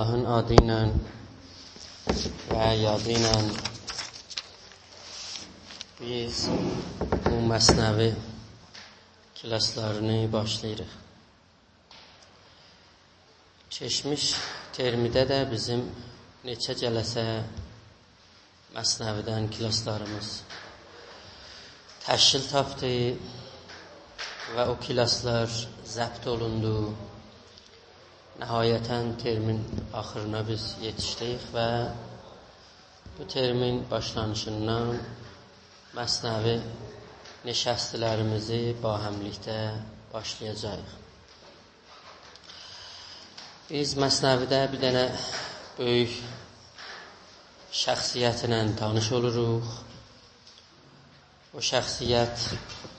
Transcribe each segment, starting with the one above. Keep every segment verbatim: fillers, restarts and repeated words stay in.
آللاهین آدی ایله و یادی ایله بیز بو مثنوی کلاسلارینی باشلاییریق. کئچمیش ترمده ده بیزیم نئچه جلسه مثنوی‌دن کلاسلاریمیز تشکیل تاپدی و او کلاسلار ضبط اولوندو. نهایتاً ترمین آخیرینا بیز یئتیشدیک و بو ترمین باشلانیشیندان مثنوی نشستلریمیزی باهملیکده باشلایاجاغیق. بیز مثنوی‌ده بیر دنه بؤیوک شخصیتله تانیش اولوروق. او شخصیت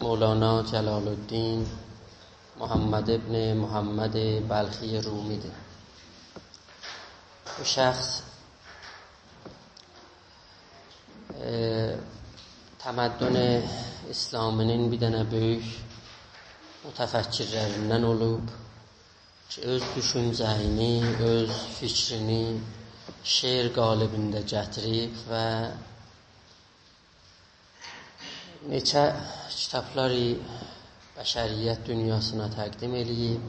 مولانا جلال‌الدین محمد ابن محمد بلخی رومی‌دیر. بو شخص، ائ، تمدن اسلامی‌نین بیر دنه بؤیوک متفکرلریندن اولوب کی، اؤز دوشونجه‌یینی، اؤز فیکرینی شعر قالبینده گتیریب و نئچه کیتابلاری بشریت دونیاسینا تقدیم ائله‌ییب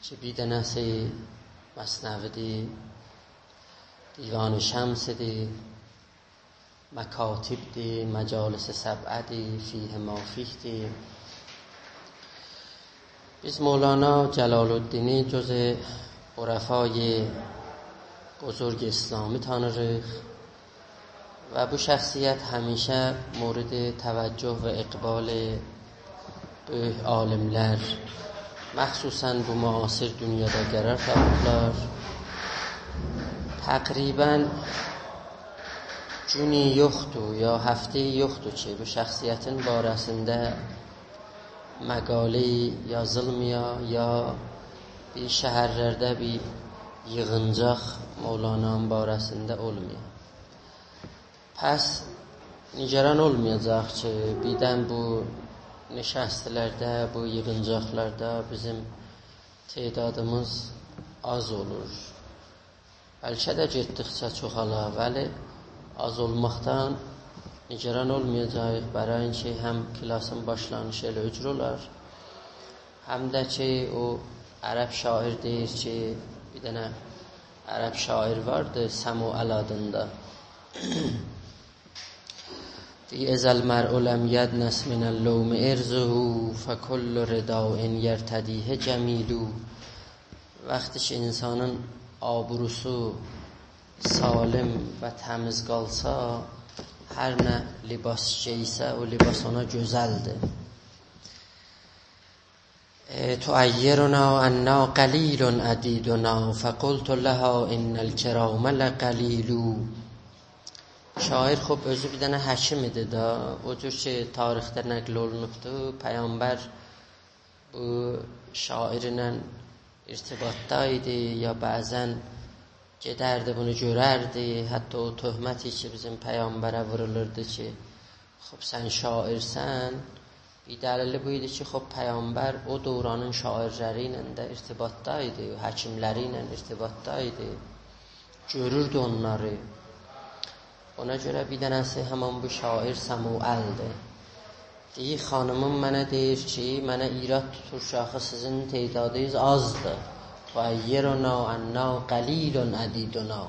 کی، بیر دنه‌سی مثنوی‌دیر، دیوان شمس‌دیر، مکاتیب‌دیر، مجالس سبعه‌دیر، فیه ما فیه‌دیر. بیز مولانا جلال‌الدینی جزو عرفای بزرگ اسلامی تانیریق و بو شخصیت همیشه مورد توجه و اقبال بؤیوک عالیملر، مخصوصاً بو معاصر دونیادا قرار تاپیبلار. تقریباً گونو یوخدور، یا هفته‌ای یوخدور کی، بو شخصیتین باره‌سینده مقاله یازیلمایا، یا بیر شهرلرده بیر ییغینجاق مولانانین باره‌سینده اولمایا. پس نگران اولمایاجاق کی، بیردن بو نشستلرده، بو ییغینجاقلاردا بیزیم تعدادیمیز آز اولور. بلکه ده گئتدیکجه چوخالار، ولی آز اولماقدان نگران اولمایاجاغیق، برای اینکه هم کلاسین باشلانیشی ائله اوجور اولار، هم ده کی، او عرب شاعر دئییر کی، بیر دنه عرب شاعر واردی، سموعل آدیندا. دئییر: «إذا المرء لم يدنس من اللوم عرضه، فكل رداء يرتديه جميل.» وقتی کی، انسانین آبروسو سالم و تمیز قالسا، هر نه لباس گئیسه، او لباس اونا گؤزلدیر. ائ، «تعيرنا أنا قليل عديدنا، فقلت لها إن الكرام لقليل.» شاعر، خوب، اؤزو بیر دنه حکیم ایدی دا، او جور کی، تاریخده نقل اولونوبدو، پیغمبر بو شاعرله ارتباطدا ایدی، یا بعضاً گئدردی، بونو گؤرردی. حتی او تهمتی کی، بیزیم پیغمبره وورولوردو کی، خوب، سن شاعرسن، بیر دلیلی بو ایدی کی، خوب، پیغمبر او دورانین شاعرلری ایله ده ارتباطدا ایدی، حکیملری ایله ارتباطدا ایدی، گؤروردو اونلاری. اونا گؤره بیر دنه‌سی همان بو شاعر سموعلدیر. دئییر، خانیمیم منه دئییر کی، منه ایراد توتور کی، آخی سیزین تعدادینیز آزدیر. «تعيرنا أنا قليل عديدنا.»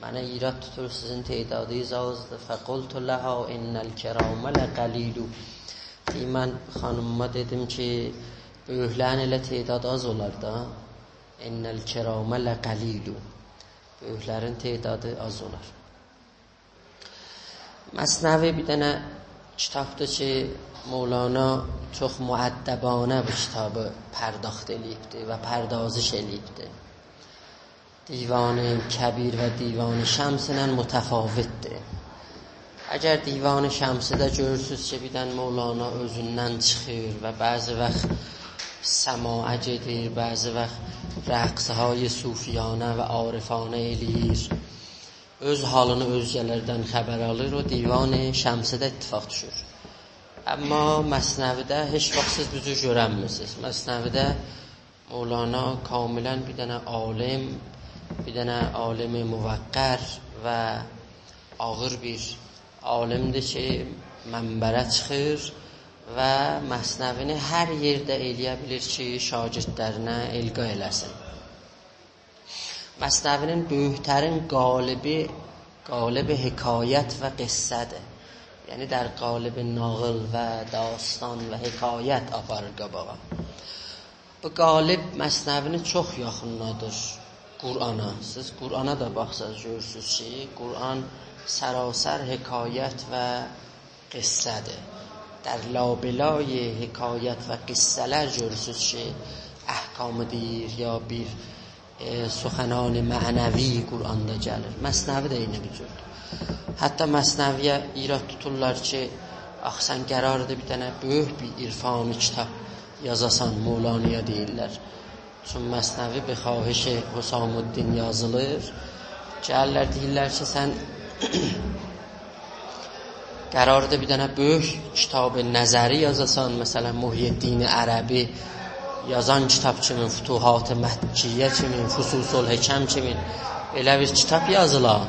منه ایراد توتور، سیزین تعدادینیز آزدیر. «فقلت لها إن الكرام لقليل.» دئییر، من خانیمیما دئدیم کی، بؤیوکلرین ائله تعدادی آز اولار دا. «إن الكرام لقليل.» بؤیوکلرین تعدادی آز اولار. مثنوی بیر دنه کیتابدیر کی، مولانا چوخ مؤدبانه بو کیتابی پرداخت ائله‌ییبدی و پردازش ائله‌ییبدی. دیوان کبیر و دیوان شمس ایله متفاوتدیر. اگر دیوان شمسده گؤرورسونوز کی، بیر دنه مولانا اؤزوندن چیخیر و بعضی وقت سماعه گئدیر، بعضی وقت رقص‌های صوفیانه و عارفانه ائله‌ییر، اؤز حالینی اؤزگه‌لردن خبر آلیر، او دیوان شمسده اتفاق دوشور. اما مثنویده هئچ واخت سیز بو جور گؤرنمیرسینیز. مثنویده مولانا کاملاً بیر دنه عالم، بیر دنه عالم موقر و آغیر بیر عالمدیر کی، منبره چیخیر و مثنوینی هر یئرده ائلیه بیلیر کی، شاگردلرینه القا ائله‌سین. مثنوی‌نین بؤیوک‌ترین قالبی، قالب حکایت و قصه‌دیر. یعنی، در قالب ناغیل و داستان و حکایت آپاریر قاباغا. بو قالب مثنوی‌نی چوخ یاخینلادیر قرآنا. سیز قرآنا دا باخساز، گؤرورسوز کی، قرآن سراسر حکایت و قصه‌دیر. در لابلای حکایت و قصه‌لر گؤرورسوز کی، احکامی دئییر، یا بیر، ائ، سخنان معنوی قرآندا گلیر. مثنوی ده عینی بو جوردور. حتی مثنوی‌یه ایراد توتورلار کی، آخی سن قراردی بیر دنه بؤیوک بیر عرفانی کیتاب یازاسان، مولانایا دئییرلر. چون مثنوی به خواهش حسام‌الدین یازیلیر. گلیرلر، دئییرلر کی، سن قراردی بیر دنه بؤیوک کیتاب نظری یازاسان، مثلا، محی‌الدین عربی یازان کیتاب کیمی، فتوحات مکیه کیمی، فصوص‌الحکم کیمی ائله بیر کیتاب یازیلا.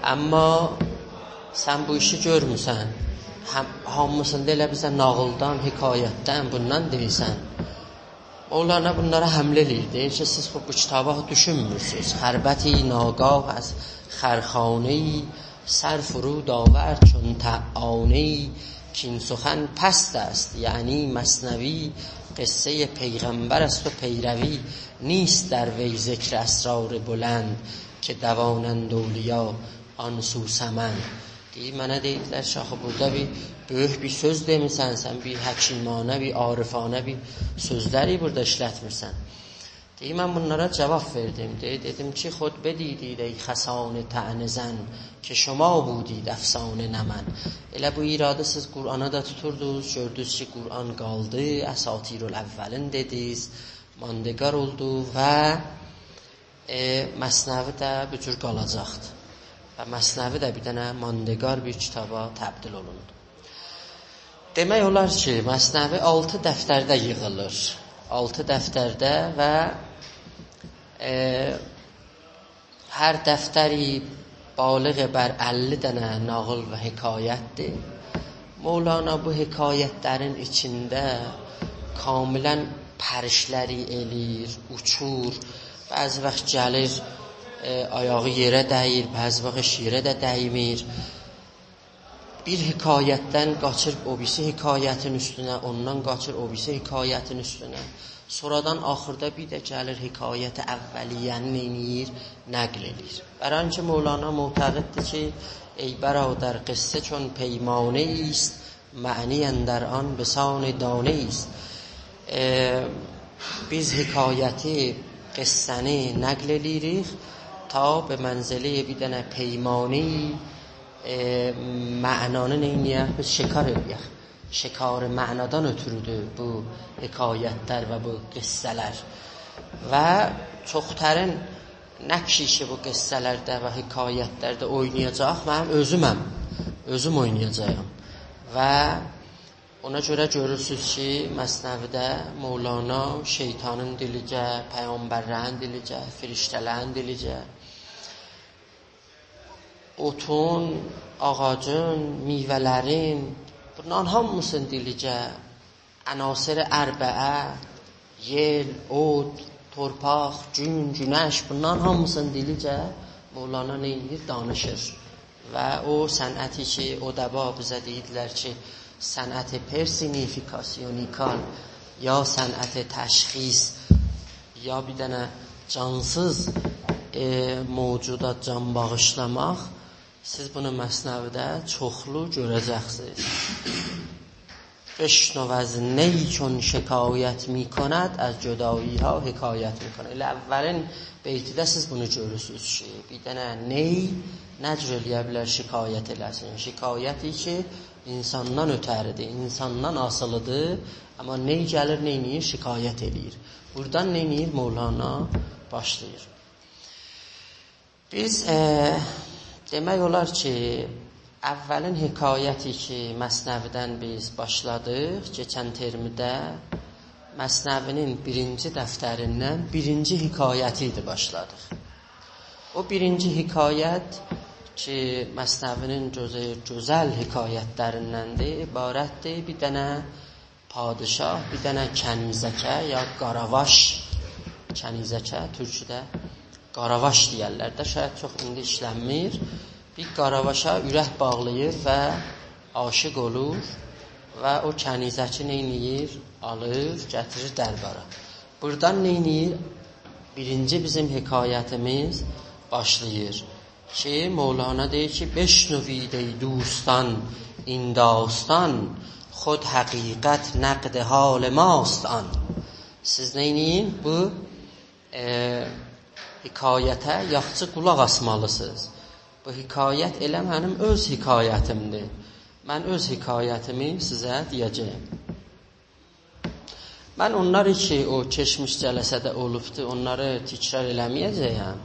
اما سن بو ایشی گؤرمورسن. هم، هامیسیندا ائله بیزه ناغیلدان، حکایتدن، بوندان دئییرسن. مولانا بونلارا حمله ائله‌ییر. دئییر کی، سیز بو، بو کیتابا دوشونمورسونوز. خربطی ناگاه از خرخانه‌ای، سر فرود آورد چون طعانه‌ای، کاین سخن پست است، یعنی مثنوی، قصهٔ پیغمبر است و پیروی، نیست در وی ذکر اسرار بلند، که دوانند اولیا آن سوسمند. دئییر، منه دئییرلر کی، آخی بورادا بیر بؤیوک بیر سؤز دئمیرسن، سن بیر حکیمانه، بیر عارفانه بیر سؤزلری بورادا ایشلتمیرسن. دئییر، من بونلارا جواب وئردیم. دئییر، دئدیم کی، خود بدیدید ای خسان طعنه‌زن، که شما بودید افسانه نه من. ائله بو ایرادی سیز قرآنا دا توتوردونوز، گؤردونوز کی، قرآن قالدی اساطیرالاولین دئدینیز، ماندگار اولدو و ائ، مثنوی ده بو جور قالاجاقدیر. و مثنوی ده بیر دنه ماندگار بیر کیتابا تبدیل اولوندو. دئمک اولار کی، مثنوی آلتی دفترده ییغیلیر. آلتی دفترده و، ائ، هر دفتری بالغ بر اللی دنه ناغیل و حکایتدیر. مولانا بو حکایتلرین ایچینده کاملاً پریشلری ائله‌ییر، اوچور. بعضی واخت گلیر، ائ، آیاغی یئره دَییر، بعضی واخت یئره ده دَیمیر. بیر حکایتدن قاچیر او بیریسی حکایتین اوستونه، اوندان قاچیر او بیریسی حکایتین اوستونه. سونرادان آخیردا بیر ده گلیر حکایت اولیه‌نی نئینیر؟ نقل ائله‌ییر. برای اینکه مولانا معتقددیر کی، ای برادر، قصه چون پیمانه‌ای است، معنی اندر آن بسان دانه‌ای است. ائ، بیز حکایتی، قصه‌نی نقل ائله‌ییریک تا به منزله‌ی بیر دنه پیمانه‌ای، ائ، معنانی نئینیه‌ک؟ بیز شکار ائله‌یک. شکار معنادان اؤتورودور بو حکایتلر و بو قصه‌لر. و چوخ‌ترین نقشی کی، بو قصه‌لرده و حکایتلرده اوینایاجاق، منیم اؤزومم. اؤزوم اوینایاجاغام. و اونا گؤره گؤرورسونوز کی، مثنوی‌ده مولانا شیطانین دیلیجه، پیغمبرلرین دیلیجه، فرشته‌لرین دیلیجه، اوتون، آغاجین، میوه‌لرین، بونلارین هامیسینین دیلیجه، عناصر اربعه، یئل، اود، تورپاق، گون، گونش، بونلارین هامیسینین دیلیجه مولانا نئینیر؟ دانیشیر. و او صنعتی کی، ادبا بیزه دئییردیلر کی، صنعت پرسونیفیکاسیونیکال، یا صنعت تشخیص، یا بیر دنه جانسیز، ائ، موجودا جان باغیشلاماق، سیز بونو مثنوی‌ده چوخلو گؤره‌جکسینیز. بشنو از نی چون شکایت می‌کند، از جدایی‌ها حکایت می‌کند. ائله اولین بیتده سیز بونو گؤرورسونوز کی، بیر دنه نی نه جور ائلیه بیلر شکایت ائله‌سین؟ شکایتی کی، انساندان اؤتری‌دیر، انساندان آسیلی‌دیر، اما نی گلیر، نئینیر؟ شکایت ائله‌ییر. بورادان نئینیر؟ مولانا باشلاییر. بیز، ائ، دئمک اولار کی، اولین حکایتی کی، مثنوی‌دن بیز باشلادیق، کئچن ترمده مثنوی‌نین بیرینجی دفتریندن بیرینجی حکایتی ایدی، باشلادیق. او بیرینجی حکایت کی، مثنوی‌نین گؤزه-، گؤزل حکایت‌لریندندیر، عبارتدیر بیر دنه پادشاه، بیر دنه کنیزکه یا قاراواش، کنیزکه تورکوده قاراواش دئیرلر ده، شاید چوخ ایندی ایشلنمیر. بیر قاراواشا اورک باغلاییر و عاشق اولور و او کنیزکی نئینیر؟ آلیر، گتیریر دربارا. بورادان نئینیر؟ بیرینجی بیزیم حکایتیمیز باشلاییر کی، مولانا دئییر کی: «بشنوید ای دوستان این داستان، خود حقیقت نقد حال ماست آن.» سیز نئینیین؟ بو، ائ، حکایته یاخشی قولاق آسمالیسینیز. بو حکایت ائله منیم اؤز حکایتیمدیر. من اؤز حکایتیمی سیزه دئیه‌جه‌یم. من اونلاری کی، او کئچمیش جلسه‌ده اولوبدو، اونلاری تکرار ائله‌مه‌یه‌جه‌یم.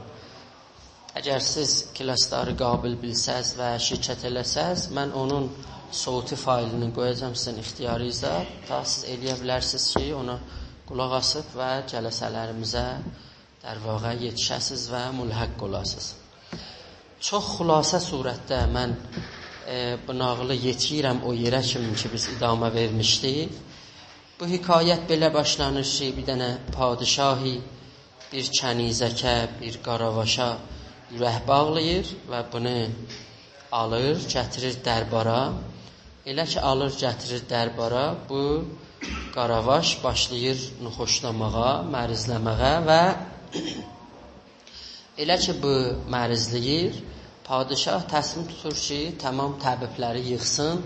اگر سیز کلاسلاری قابل بیلسز و شرکت ائله‌سز، من اونون صوتی فایلینی قویاجاغام سیزین اختیارینیزا، تا سیز ائلیه بیلرسینیز کی، اونا قولاق آسیب و جلسه‌لریمیزه، در واقع، یئتیشه‌سیز و ملحق اولاسینیز. چوخ خلاصه صورتده من، ائ، بو ناغیلی یئتیرم او یئره کیمی کی، بیز ادامه وئرمیشدیک. بو حکایت بئله باشلانیر کی، بیر دنه پادشاهی بیر کنیزکه، بیر قاراواشا اورک باغلاییر و بونو آلیر، گتیریر دربارا. ائله کی، آلیر، گتیریر دربارا، بو قاراواش باشلاییر ناخوشلاماغا، مریضله‌مه‌یه و ائله کی، بو مریضله‌ییر، پادشاه تصمیم توتور کی، تمام طبیب‌لری ییغسین،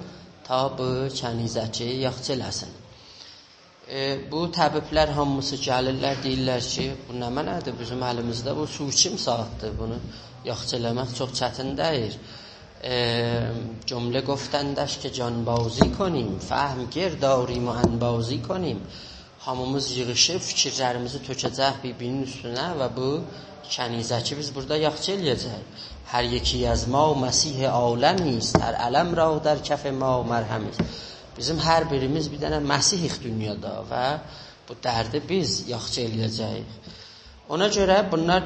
تا بو کنیزکی یاخشی ائله‌سین. ائ، بو طبیب‌لر هامیسی گلیرلر، دئییرلر کی، بو نمنه‌دیر؟ بیزیم الیمیزده بو سو ایچیم ساعاتدیر. بونو یاخشی ائله‌مک چوخ چتین دئییل. ائ، «جمله گفتندش که جانبازی کنیم، فهم گرد آریم و انبازی کنیم.» هامیمیز ییغیشیب فیکیرلریمیزی تؤکه‌جک بیر-بیرینین اوستونه و بو کنیزکی بیز بورادا یاخشی ائله‌یه‌جه‌ییک. «هر یکی از ما مسیح عالمی است، هر الم را در کف ما مرهمی است.» بیزیم هر بیریمیز بیر دنه مسیحیک دونیادا و بو دردی بیز یاخشی ائله‌یه‌جه‌ییک. اونا گؤره بونلار،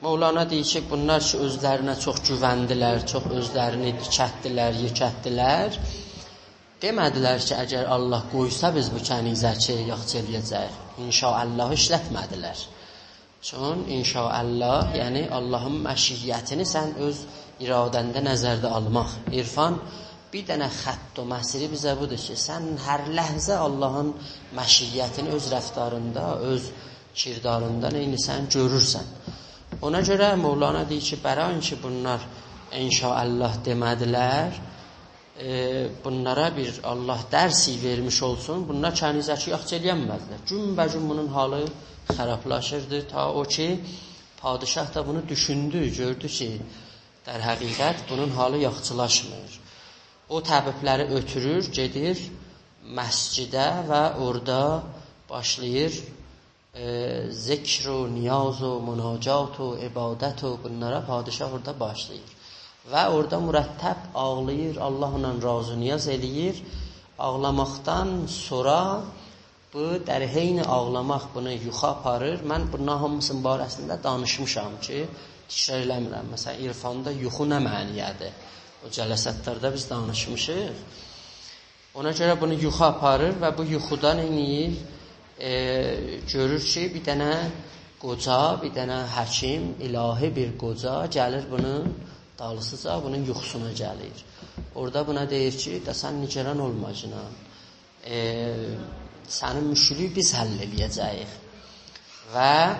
مولانا دئییر کی، بونلار کی، اؤزلرینه چوخ گووندیلر، چوخ اؤزلرینی دیکلتدیلر، یئکلتدیلر، دئمه‌دیلر کی، اگر الله قویسا بیز بو کنیزکی یاخشی ائله‌یه‌جه‌ییک. ان‌شاءالله ایشلتمه‌دیلر. چون ان‌شاءالله، یعنی اللهین مشیتینی سن اؤز اراده‌نده نظرده آلماق. عرفان بیر دنه خط و مسیری بیزه بودور کی، سن هر لحظه اللهین مشیتینی اؤز رفتاریندا، اؤز کرداریندا نئینیسن، گؤرورسن. اونا گؤره مولانا دئییر کی، برای اینکه بونلار ان‌شاءالله دئمه‌دیلر، ائ، بونلارا بیر الله درسی وئرمیش اولسون، بونلار کنیزکی یاخشی ائله‌ینمزلر. گون‌به‌گون بونون حالی خرابلاشیردی، تا او کی، پادشاه دا بونو دوشوندو، گؤردو کی، در حقیقت بونون حالی یاخشیلاشمیر. او طبیب‌لری اؤتورور، گئدیر مسجده و اورادا باشلاییر ائ، ذکر و نیاز و مناجات و عبادت و بونلارا پادشاه اورادا باشلاییر. و اورادا مرتب آغلاییر، اللهلا راز و نیاز ائله‌ییر. آغلاماقدان سونرا بو در حین آغلاماق بونو یوخو آپاریر. من بونلارین هامیسینین باره‌سینده دانیشمیشام کی، تکرار ائله‌میرم. مثلا، عرفاندا یوخو نه معنی‌یه‌دیر؟ او جلساتلاردا بیز دانیشمیشیق. اونا گؤره بونو یوخو آپاریر و بو یوخودا نئینیر؟ ائ، گؤرور کی، بیر دنه قوجا، بیر دنه حکیم، الهی بیر قوجا گلیر بونون دالیسیجا، بونون یوخوسونا گلیر. اورادا بونا دئییر کی، دا سن نگران اولما، جناب. ائ، سنین مشکلی بیز حل ائله‌یه‌جه‌ییک. و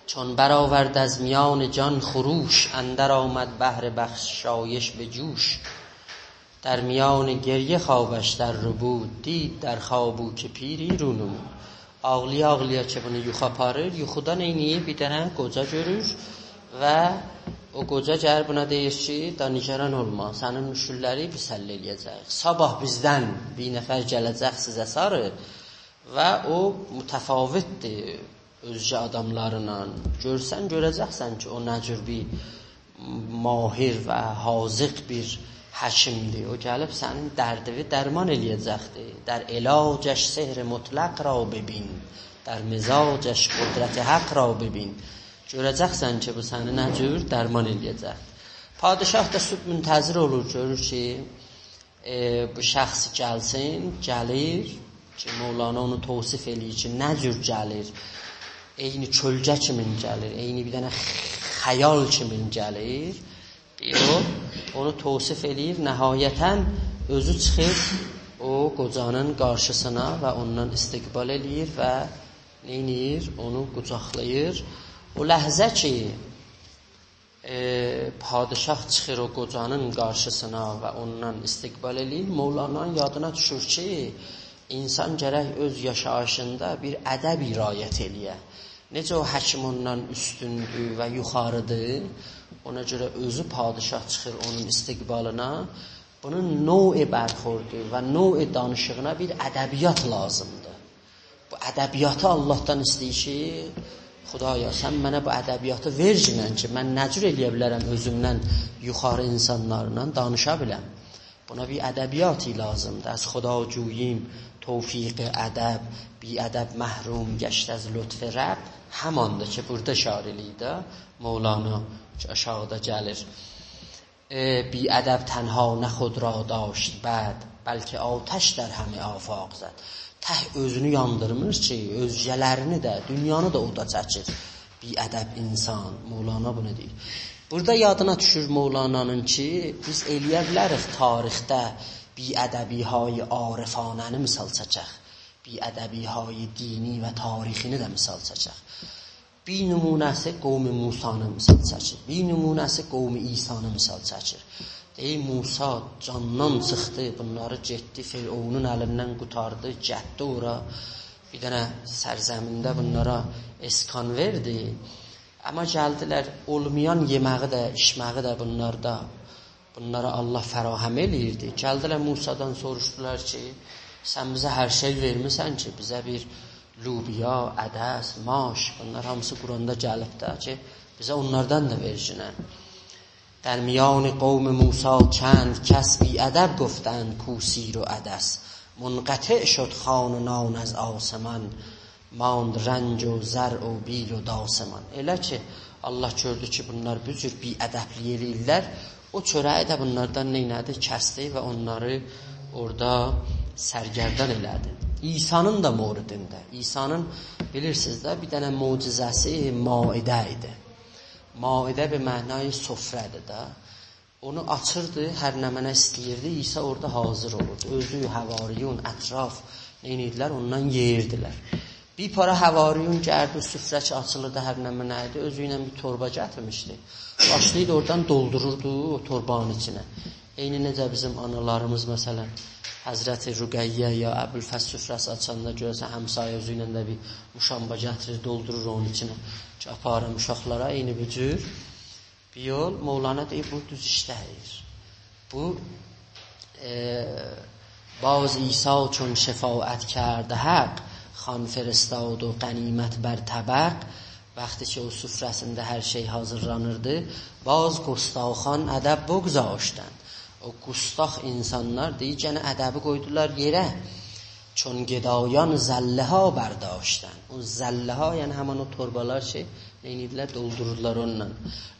چون برآورد از میان جان خروش، اندر آمد بحر بخشایش به جوش. در میان گریه خوابش در ربود، دید در خواب او که پیری رو نمود. آغلایا-آغلایا کی، بونو یوخو آپاریر، یوخودا نئینیر؟ بیر دنه قوجا گؤرور و او قوجا گلیر بونا دئییر کی، دا نگران اولما، سنین مشکل‌لری بیز حل ائله‌یه‌جه‌ییک. صاباح بیزدن بیر نفر گله‌جک سیزه ساری و او متفاوتدیر اؤزگه آداملارلا. گؤرسن، گؤره‌جکسن کی، او نه جور بیر ماهر و حاذق بیر حکیمدیر. او گلیب سنین دردیوی درمان ائله‌یه‌جکدیر. در علاجش سحر مطلق را ببین، در مزاجش قدرت حق را ببین. گؤره‌جکسن کی، بو سنی نه جور درمان ائله‌یه‌جک. پادشاه دا صبح منتظر اولور، گؤرور کی، ائ، بو شخص گلسین، گلیر کی، مولانا اونو توصیف ائله‌ییر کی، نه جور گلیر. عینی کؤلگه کیمین گلیر، عینی بیر دنه خیال کیمین گلیر. دئییر، او، اونو توصیف ائله‌ییر. نهایتاً اؤزو چیخیر او قوجانین قارشیسینا و اوندان استقبال ائله‌ییر و نئینیر؟ اونو قوجاقلاییر. او لحظه کی، ائ، پادشاه چیخیر او قوجانین قارشیسینا و اوندان استقبال ائله‌ییر، مولانانین یادینا دوشور کی، انسان گرک اؤز یاشاییشیندا بیر ادبی رعایت ائله‌یه. نئجه او حکیم اوندان اوستوندور و یوخاریدیر، اونا گؤره اؤزو پادشاه چیخیر اونون استقبالینا. بونون نوع برخوردو و نوع دانیشیغینا بیر ادبیات لازیمدیر. بو ادبیاتی آللاهدان ایسته‌ییر کی، خدایا، سن منه بو ادبیاتی وئر کی، من کی، من نه جور ائله‌یه بیلرم اؤزومدن یوخاری انسانلارلا دانیشا بیلم. بونا بیر ادبیاتی لازیمدیر. «از خدا جوییم توفیق ادب، بی‌ادب محروم گشت از لطف رب.» هماندیر کی، بورادا اشاره ائله‌ییر ده مولانا کی، آشاغیدا گلیر. ائ، «بی‌ادب تنها نه خود را داشت بد، بلکه آتش در همه آفاق زد.» تک اؤزونو یاندیرمیر کی، اؤزگه‌لرینی ده، دونیانی دا اودا چکیر. بی‌ادب انسان، مولانا بونو دئییر. بورادا یادینا دوشور مولانانین کی، بیز ائله‌یه بیلریک تاریخده بی‌ادبی‌های عارفانه‌نی مثال چکک. بی‌ادبی‌های دینی و تاریخی‌نی ده مثال چکک. بیر نمونه‌سی قوم موسانی مثال چکیر. بیر نمونه‌سی قوم عیسانی مثال چکیر. دئییر، موسی جاندان چیخدی، بونلاری گئتدی، فرعونون الیندن قورتاردی، گتدی اورا. بیر دنه سرزمینده بونلارا اسکان وئردی. آمما گلدیلر، اولمایان یئمه‌یی ده، ایچمه‌یی ده بونلاردا بونلارا آللاه فراهم ائله‌ییردی. گلدیلر موسادان سوروشدولار کی، سن بیزه هر شئی وئرمیسن کی، بیزه بیر لوبیا، عدس، ماش، بونلار هامیسی قرآندا گلیب ده کی، بیزه اونلاردان دا وئرگینن. «در میان قوم موسی چند کس، بی‌ادب گفتند کو سیر و عدس. منقطع شد خوان و نان از آسمان، ماند رنج و زرع و بیل و داسمان.» ائله کی، آللاه گؤردو کی، بونلار بو جور بی‌ادبلیک ائله‌ییرلر، او چؤره‌یی ده بونلاردان نئینه‌دی؟ کسدی و اونلاری اورادا سرگردان ائله‌دی. عیسانین دا موردینده. عیسانین، بیلیرسینیز ده، بیر دنه معجزه‌سی مائده ایدی. مائده به معنای سفره‌دیر ده. اونو آچیردی، هر نمنه ایسته‌ییردی، عیسی اورادا حاضر اولوردو. اؤزو، حواریون، اطراف نئینیردیلر؟ اوندان یئییردیلر. بیر پارا حواریون گلدی، سفره کی آچیلیردی، هر نمنه ایدی، اؤزو ایله بیر توربا گتیرمیشدی. باشلاییردی اورادان دولدوروردو او توربانین ایچینه. عینی نئجه بیزیم آنالاریمیز، مثلا، حضرت رقیه یا ابوالفضل سفره‌سی آچاندا گؤره‌سن، همسایه اؤزو ایله ده بیر مشامبا گتیریر، دولدورور اونون ایچینه کی، آپاریم اوشاقلارا، عینی بو جور. بیر یول، مولانا دئییر، بو دوز ایش دئییل. بو، ائ، «باز عیسی چون شفاعت کرد حق، خوان فرستاد و غنیمت بر طبق.» وقتی کی، او سفره‌سینده هر شئی حاضیرلانیردی، باز گستاخان ادب بگذاشتند. او گستاخ انسانلار، دئییر، گئنه ادبی قویدولار یئره. «چون گدایان زله‌ها برداشتند.» او زله‌ها، یعنی همین او توربالار کی، نئینیردیلر؟ دولدوروردولار اونونلا.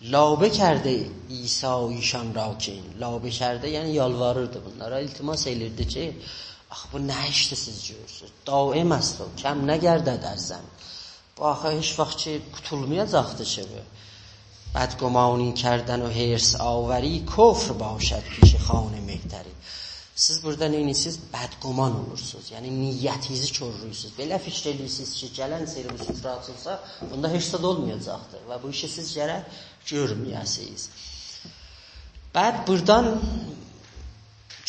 «لابه کرده عیسی ایشان را کین.» لابه کرده، یعنی یالواریردی بونلارا، التماس ائله‌ییردی کی، آخی بو نه ایشدیر سیز گؤرورسونوز؟ «دایم است و کم نگردد از زمین.» بو آخی هئچ واخت کی، قوتولمایاجاقدیر کی بو. «بدگمانی کردن و حرص‌آوری، کفر باشد پیش خوان مهتری.» سیز بورادا نئینیرسینیز؟ بدگمان اولورسونوز. یعنی نیتینیزی کورلویورسونوز. بئله فیکیر ائله‌ییرسینیز کی، گلن سری بو سفره آچیلسا، بوندا هئچ زاد اولمایاجاقدیر. و بو ایشی سیز گرک گؤرمه‌یه‌سینیز. بعد بورادان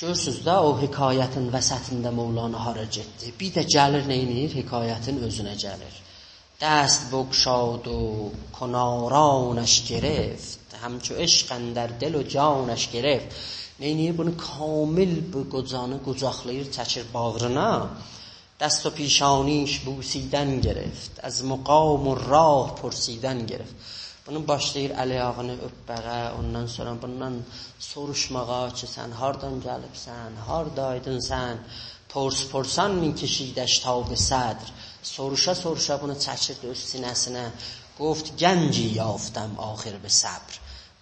گؤرورسونوز ده، او حکایتین وسطینده مولانا هارا گئتدی. بیر ده گلیر، نئینیر؟ حکایتین اؤزونه گلیر. «دست بگشاد و کنارانش گرفت، همچو عشق اندر دل و جانش گرفت.» نئینیر؟ بونو کامل، بو قوجانی قوجاقلاییر، چکیر باغرینا. «دست و پیشانیش بوسیدن گرفت، از مقام و راه پرسیدن گرفت.» بونون باشلاییر ال-آیاغینی اؤپمه‌یه، اوندان سونرا بوندان سوروشماغا کی، سن هاردان گلیبسن، هاردایدین سن؟ «پرس پرسان می‌کشیدش تا به صدر.» سوروشا-سوروشا بونو چکیردی اؤز سینه‌سینه، گفت: «گنجی یافتم آخر به صبر.»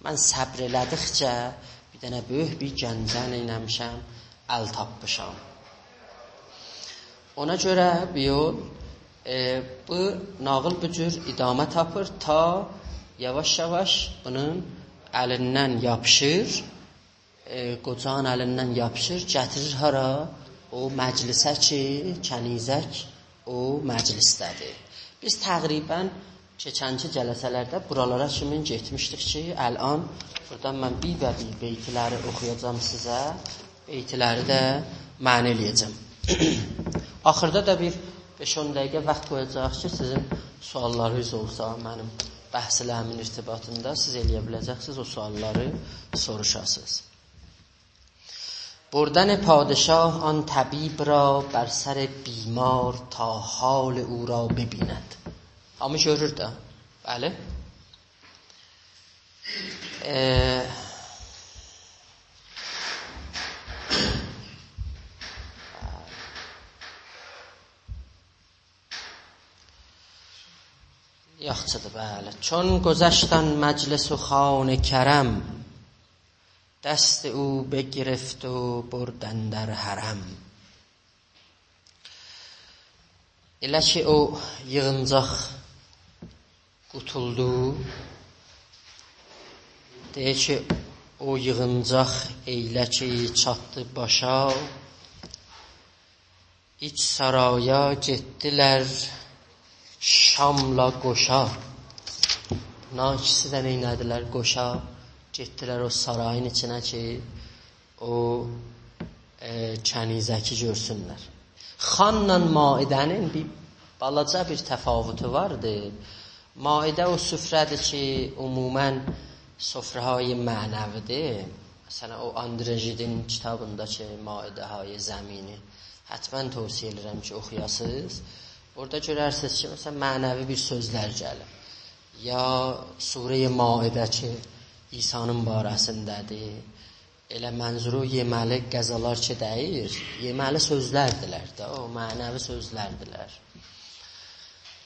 من صبر ائله‌دیکجه بیر دنه بؤیوک بیر گنجه نئینه‌میشم، ال تاپمیشام. اونا گؤره بو یول، ائ، بو ناغیل بو جور ادامه تاپیر، تا یاواش-یاواش بونون الیندن یاپیشیر، ائ، قوجانین الیندن یاپیشیر، گتیریر هارا؟ او مجلسه کی، کنیزک او مجلسده‌دیر. بیز تقریباً کئچنکی جلسه‌لرده بورالارا کیمین گئتمیشدیک کی، الان بورادان من بیربه‌بیر بیتلری اوخویاجاغام سیزه، بیتلری ده معنی ائله‌یه‌جم. آخیردا دا بیر بئش-اون دقیقه واخت قویاجاغیق کی، سیزین سؤاللارینیز اولسا، منیم بحثلریمین ارتباطیندا سیز ائلیه بیله‌جکسینیز او سؤاللاری سوروشاسینیز. بردن پادشاه آن طبیب را، بر سر بیمار تا حال او را ببیند. هامی گؤرور ده. بلی. ائ، یاخشیدیر، بلی. چون گذشت آن مجلس و خوان کرم، دست او بگرفت و برد اندر حرم. ائله کی او ییغینجاق قوتولدو، دئییر کی، او ییغینجاق ائله کی چاتدی باشا، ایچ سارایا گئتدیلر شاملا قوشا. بونلار ایکیسی ده نئینه‌دیلر؟ قوشا گئتدیلر او سارایین ایچینه کی، او، ائ، کنیزکی گؤرسونلر. خوانلا مائده‌نین بیر بالاجا بیر تفاوتو واردی. مائده او سفره‌دیر کی، عموماً سفره‌های معنوی‌دیر. مثلاً، او آندره ژیدین کیتابیندا کی، مائده‌های زمینی، حتماً توصیه ائدیرم کی، اوخویاسینیز. اورادا گؤررسینیز کی، مثلاً، معنوی بیر سؤزلر گلیر. یا سوره‌ی مائده کی، عیسی‌نین باره‌سینده‌دیر. ائله منظور او یئمه‌لی غذالار کی دئییل، یئمه‌لی سؤزلردیلر ده، او معنوی سؤزلردیلر.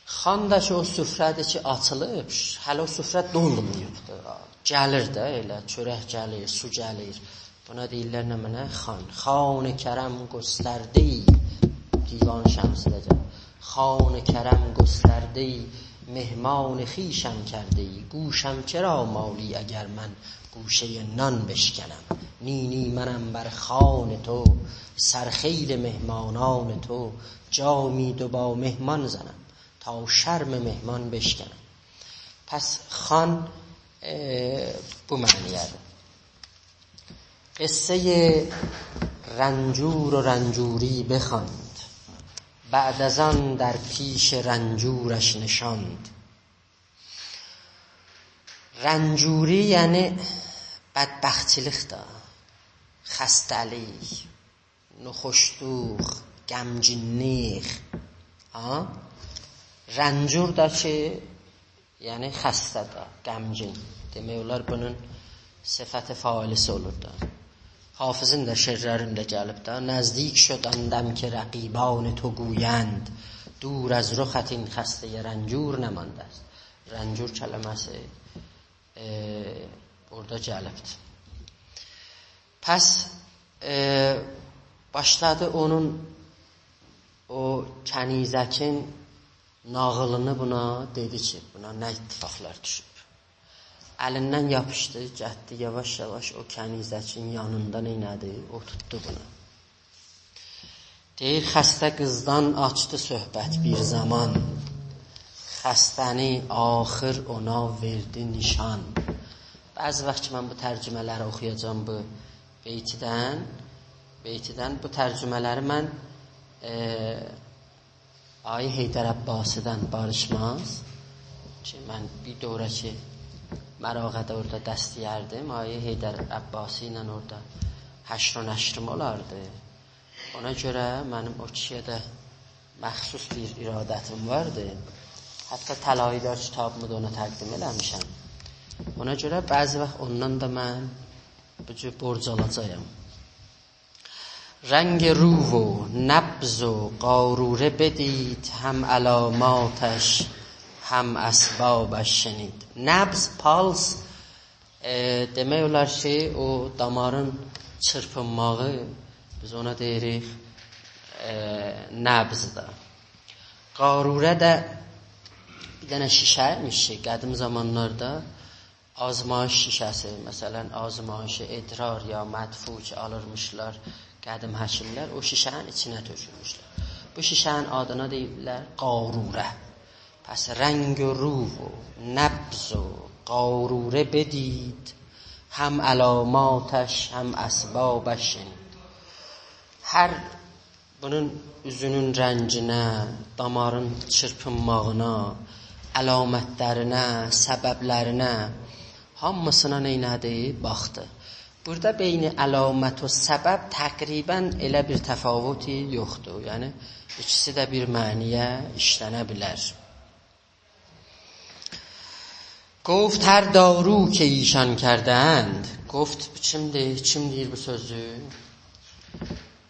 خوان دا کی، او سفره‌دیر کی، آچیلیب، هله او سفره دولماییبدیر. گلیر ده ائله، چؤرک گلیر، سو گلیر. بونا دئییرلر نمنه؟ خوان. خوان کرم گسترده‌ای، دیوان شمس‌ده گلیر. خوان کرم گسترده‌ای، مهمان خویشم کرده‌ای. گوشم چرا مالی اگر من گوشهٔ نان بشکنم؟ نی نی منم بر خوان تو، سرخیل مهمانان تو. جامی دو با مهمان زنم، تا شرم مهمان بشکنم. پس خوان، ائ، بو معنی‌یه‌دیر. قصهٔ رنجور و رنجوری بخواند، بعد از آن در پیش رنجورش نشاند. رنجوری، یعنی بدبختچیلیک ده، خسته‌لیک، ناخوشلوق، غمگینلیک. ها؟ رنجور دا کی، یعنی خسته ده، غمگین. دئمک اولار، بونون صفت فاعلی‌سی اولور دا. حافظین ده شعرلرینده گلیب ده: «نزدیک شد آن دم که رقیبان تو گویند، دور از رخت این خستهٔ رنجور نمانده است.» رنجور کلمه‌سی، ائ، اورادا گلیبدیر. پس، ائ، باشلادی اونون، او کنیزکین ناغیلینی بونا دئدی کی، بونا نه اتفاقلار دوشوب. الیندن یاپیشدی، گتدی یاواش-یاواش او کنیزکین یانیندا نئینه‌دی؟ اوتورتدو بونو. دئییر، خسته قیزدان آچدی صحبت بیر زامان، خسته‌نی آخر اونا وئردی نیشان. بعضی واخت کی، من بو ترجمه‌لری اوخویاجاغام بو بیتدن، بیتدن بو ترجمه‌لری من، ائ، آقای حیدر عباسی‌دن، باریشماز، کی، من بیر دوره کی، مراغه‌ده اورادا درس دئیردیم، آقای حیدر عباسی ایله اورادا حشر و نشریم اولاردی. اونا گؤره منیم او کیشی‌یه ده مخصوص بیر ارادتیم واردی. حتی طلایی‌دار کیتابیمی دا اونا تقدیم ائله‌میشم. اونا گؤره بعضی واخت اوندان دا من بو جور بورج آلاجاغام. رنگ رو و نبض و قاروره بدید، هم علاماتش هم اسبابش شنید. نبض، پالس، ائ، دئمک اولار کی، او دامارین چیرپینماغی، بیز اونا دئییریک، ائ، نبض دا. قاروره ده بیر دنه شیشه ایمیش کی، قدیم زامانلاردا آزمایش شیشه‌سی، مثلا، آزمایش ادرار یا مدفوع کی آلیرمیشلار قدیم حکیملر، او شیشه‌نین ایچینه تؤکورموشلر. بو شیشه‌نین آدینا دئییرلر قاروره. پس رنگ و رو و نبض و قاروره بدید، هم علاماتش هم اسبابش شنید. هر بونون اوزونون رنگینه، دامارین چیرپینماغینا، علامتلرینه، سببلرینه، هامیسینا نئینه‌دی؟ باخدی. بورادا بین علامت و سبب تقریبا ائله بیر تفاوتی یوخدور. یعنی، ایکیسی ده بیر معنی‌یه ایشلنه بیلر. گفت هر دارو که ایشان کردند. گفت، کیمدیر؟ کیم دئییر بو سؤزو؟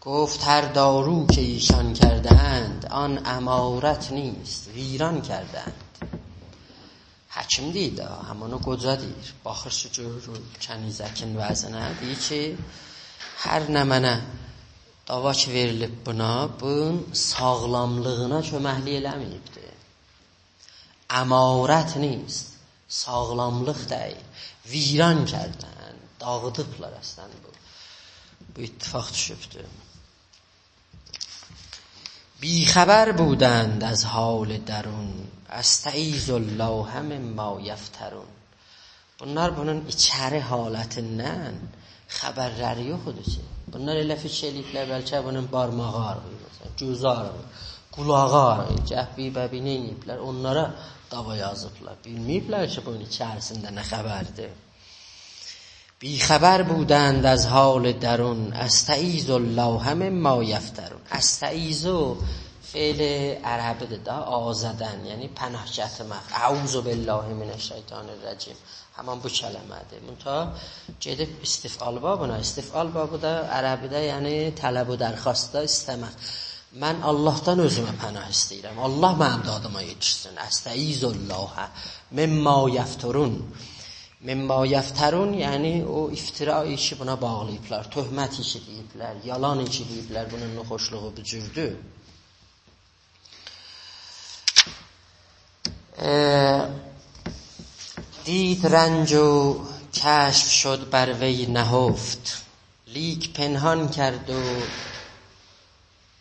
گفت هر دارو که ایشان کردند، آن عمارت نیست، ویران کردند. حکیم دئییر ده، همین او قوجا دئییر. باخیر کی، گؤرور او کنیزکین وضعینه. دئییر کی، هر نمنه داوا کی وئریلیب بونا، بونون ساغلاملیغینا کؤمکلیک ائله‌مه‌ییبدیر. عمارت نیست، ساغلاملیق دئییل. ویران کردند، داغیدیبلار اصلا بو. بو اتفاق دوشوبدور. بی‌خبر بودند از حال درون، استعیذ الله مما یفترون. بونلار بونون ایچری حالتیندن خبرلری یوخ ایدی کی. بونلار ائله فیکیر ائله‌ییبلر، بلکه بونون بارماغی آغرییر، مثلا، گؤزو آغرییر، قولاغی آغرییر، گه بیر ببینه ائله‌ییبلر، اونلارا داوا یازیبلار. بیلمه‌ییبلر کی، بونون ایچریسینده نه خبردیر. بی‌خبر بودند از حال درون، استعیذ الله مما یفترون. استعیذ فعل عربی‌دیر دا، آذدن، یعنی پناه گتیرمک. اعوذ بالله من الشیطان الرجیم. همان بو کلمه‌دیر. منتها گئدیب استفعال بابینا. استفعال بابی دا عربی‌ده، یعنی طلب و درخواستدا ایسته‌مک. من اللهدان اؤزومه پناه ایسته‌ییرم. الله منیم دادیما یئتیشسین. استعیذ الله مما یفترون. مما یفترون، یعنی او افترا ایشی بونا باغلاییبلار، تهمت ایشی دئییبلر، یالان ایشی دئییبلر، بونون ناخوشلوغو بو جوردور. اه، دید رنج و کشف شد بر وی نهفت، لیک پنهان کرد و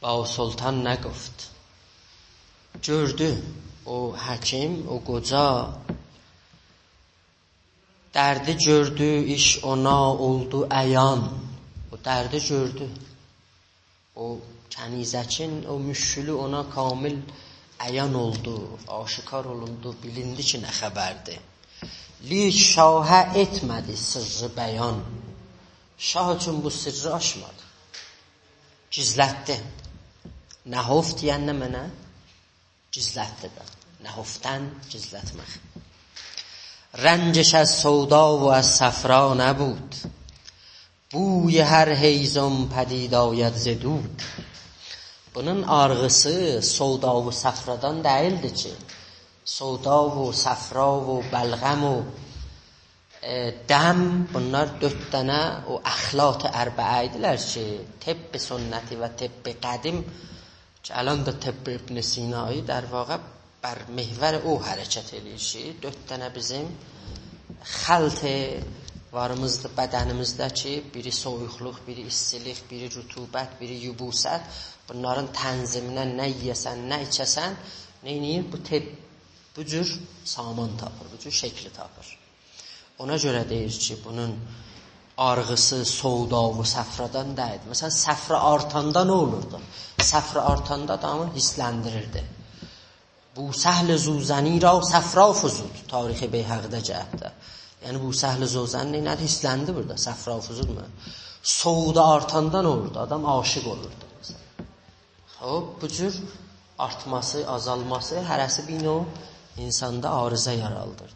با سلطان نگفت. گؤردو او حکیم، او قوجا دردی گؤردو، ایش اونا اولدو عیان. او دردی گؤردو. او کنیزکین او مشکلو اونا کامل عیان اولدو، آشکار اولوندو، بیلیندی کی، نه خبردیر. لیک شاهه ائتمه‌دی سرّی بیان. شاه اوچون بو سرّی آچمادی. گیزلتدی. نهفت دئین نمنه؟ گیزلتدی ده. نهفتن، گیزلتمک. رنجش از سودا و از صفرا نبود، بوی هر هیزم پدید آید ز دود. بونون آرغیسی سودا و صفرادان دئییلدی کی. سودا و صفرا و بلغم و ائ، دم، بونلار دؤرد دنه او اخلاط اربعه ایدیلر کی، طب سنتی و طب قدیم کی، الان دا طب ابن سینایی، در واقع، بر محور او حرکت ائله‌ییر کی، دؤرد دنه بیزیم خلط واریمیزدیر بدنیمیزده کی، بیری سویوقلوق، بیری ایستیلیک، بیری رطوبت، بیری یبوست. بونلارین تنظیمینه نه یئیه‌سن، نه ایچه‌سن، نئینیر؟ بو طب بو جور سامان تاپیر، بو جور شکلی تاپیر. اونا گؤره دئییر کی، بونون آرغیسی سودا و صفرادان دئییل. مثلا، صفرا آرتاندا نه اولوردو؟ صفرا آرتاندا آدامی هیرسلندیریردی. «بوسهل زوزنی را صفرا فزود»، تاریخ بیهقی‌ده گلیبدی. یعنی، بوسهل زوزنی نئینه‌دی؟ هیرسلندی بورادا، صفرا فزود مو؟ سودا آرتاندا نه اولوردو؟ آدام عاشق اولوردو. خوب، بو جور آرتماسی، آزالماسی هره‌سی بیر نوع اینساندا عارضه یارادیر.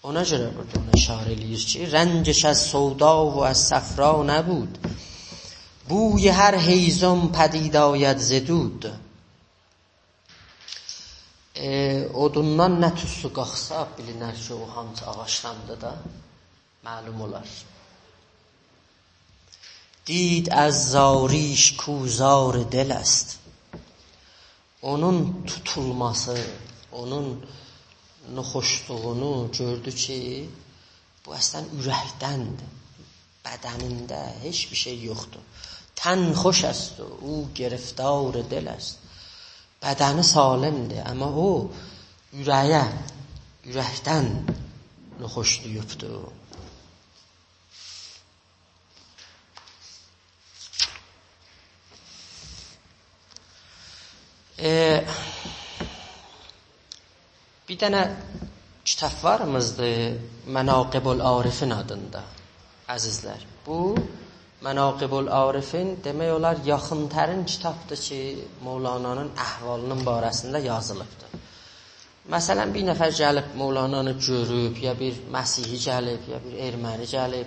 اونا گؤره بورادا اونا اشاره ائله‌ییر کی، «رنجش از سودا و از صفرا نبود، بوی هر هیزم پدید آید ز دود.» ائ، اودوندان نه توسو قالخسا، بیلینر کی، او هانسی آغاجداندیر دا، معلوم اولار. «دید از زاریش کو زار دل است.» اونون توتولماسی، اونون ناخوشلوغونو گؤردو کی، بو اصلاً اورکدندیر. بدنینده هئچ بیر شئی یوخدور. «تن خوش است و او گرفتار دل است.» بدنی سالمدیر، آمما او اوره‌یه، اورکدن ناخوشلویوبدور. ائ، بیر دنه کیتاب واریمیزدیر، مناقب العارفین آدیندا، عزیزلر. بو مناقب العارفین، دئمک اولار، یاخین‌ترین کیتابدیر کی، مولانانین احوالینین باره‌سینده یازیلیبدیر. مثلاً، بیر نفر گلیب مولانانی گؤروب، یا بیر مسیحی گلیب، یا بیر ارمنی گلیب،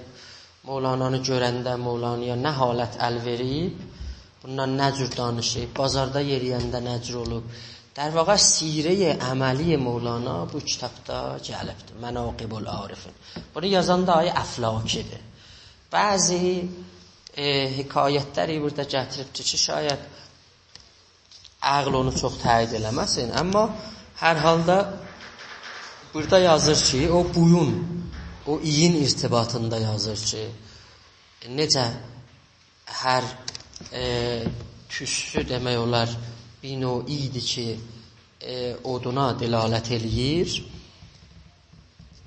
مولانانی گؤرنده مولانایا نه حالت ال وئریب، بونونان نه جور دانیشیب، بازاردا یئرییه‌نده نه جور اولوب. در واقع، سیره‌ی عملی مولانا بو کیتابدا گلیبدیر، مناقب العارفین. بونو یازان دا آقای افلاکی‌دیر. بعضی، ائ، حکایت‌لری بورادا گتیریبدیر کی، شاید عقل اونو چوخ تأیید ائله‌مه‌سین، آمما هر حالدا بورادا یازیر کی، او بویون، او اییین ارتباطیندا یازیر کی، نئجه هر، ائ، توستو، دئمک اولار، بیر نوع اییدی کی، ائ، اودونا دلالت ائله‌ییر.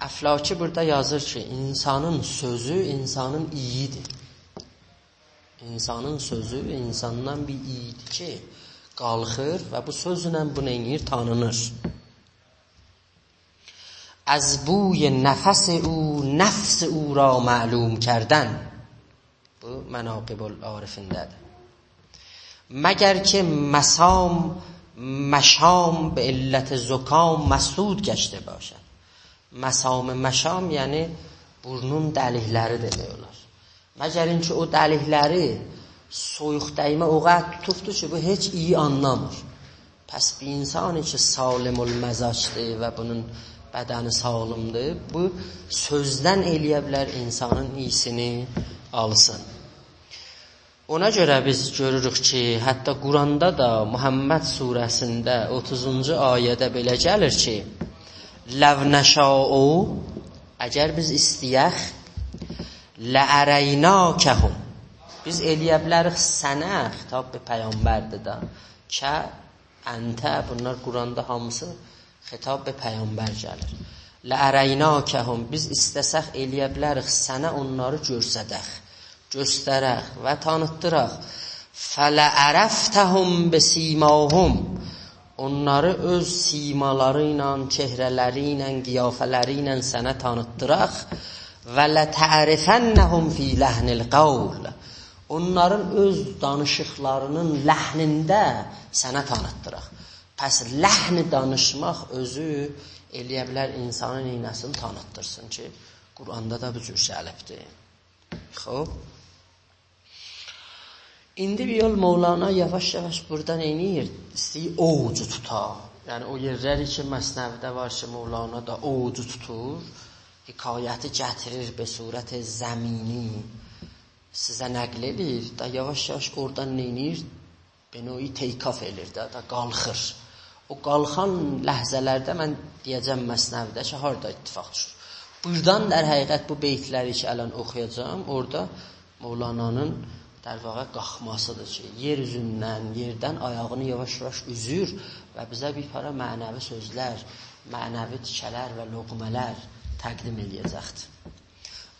افلاکی بورادا یازیر کی، انسانین سؤزو انسانین اییی‌دیر. انسانین سؤزو انساندان بیر اییی‌دیر کی، قالخیر و بو سؤزله بو نئینیر؟ تانینیر. «از بوی نفس او نفس او را معلوم کردن.» بو مناقب العارفینده‌دیر. «مگر که مسام مشام به علت زکام مسدود گشته باشد.» مسام مشام، یعنی بورنون دلیک‌لری دئمک اولار. مگر اینکه او دلیک‌لری سویوق دیمه او قدر توتوبدور کی، بو هئچ ایی آنلامیر. پس بیر انسان کی، سالم المزاج‌دیر و بونون بدنی ساغلامدیر، بو سؤزدن ائلیه بیلر انسانین اییسینی آلسین. اونا گؤره بیز گؤروروک کی، حتی قرآندا دا محمد سوره‌سینده اوتوزونجو آیه‌ده بئله گلیر کی، «لو نشاء»، اگر بیز ایسته‌یک، «لأریناکهم»، بیز ائلیه بیلریک سنه، خطاب به پیغمبردیر دا، «که»، «انت»، بونلار قرآندا هامیسی خطاب به پیغمبر گلیر. «لأریناکهم»، بیز ایسته‌سک ائلیه بیلریک سنه اونلاری گؤرسدک، گؤسترک و تانیتدیراق. «فلعرفتهم بسیماهم»، اونلاری اؤز سیمالاری ایله، چهره‌لری ایله، قیافه‌لری ایله سنه تانیتدیراق. «ولتعرفنهم فی لحن القول»، اونلارین اؤز دانیشیقلارینین لحنینده سنه تانیتدیراق. پس لحن دانیشماق اؤزو ائلیه بیلر انسانی نئینه‌سین، تانیتدیرسین کی، قرآندا دا بو جور گلیبدیر. خوب. ایندی بیر یول مولانا یاواش-یاواش بورادا نئینیر؟ ایسته‌ییر اوج توتا. یعنی او یئرلری کی، مثنوی‌ده وار کی، مولانا دا اوج توتور، حکایتی گتیریر به صورت زمینی، سیزه نقل ائله‌ییر. دا یاواش-یاواش اورادان نئینیر؟ به نوعی take off ائله‌ییر ده، دا قالخیر. او قالخان لحظه‌لرده من دئیه‌جم مثنوی‌ده کی، هاردا اتفاق دوشور. بورادان، در حقیقت، بو بیت‌لری کی، الان اوخویاجاغام، اورادا مولانانین، در واقع، قالخماسی‌دیر کی، یئر اوزوندن، یئردن آیاغینی یاواش-یاواش اوزور و بیزه بیر پارا معنوی سؤزلر، معنوی تیکه‌لر و لقمه‌لر تقدیم ائله‌یه‌جکدیر.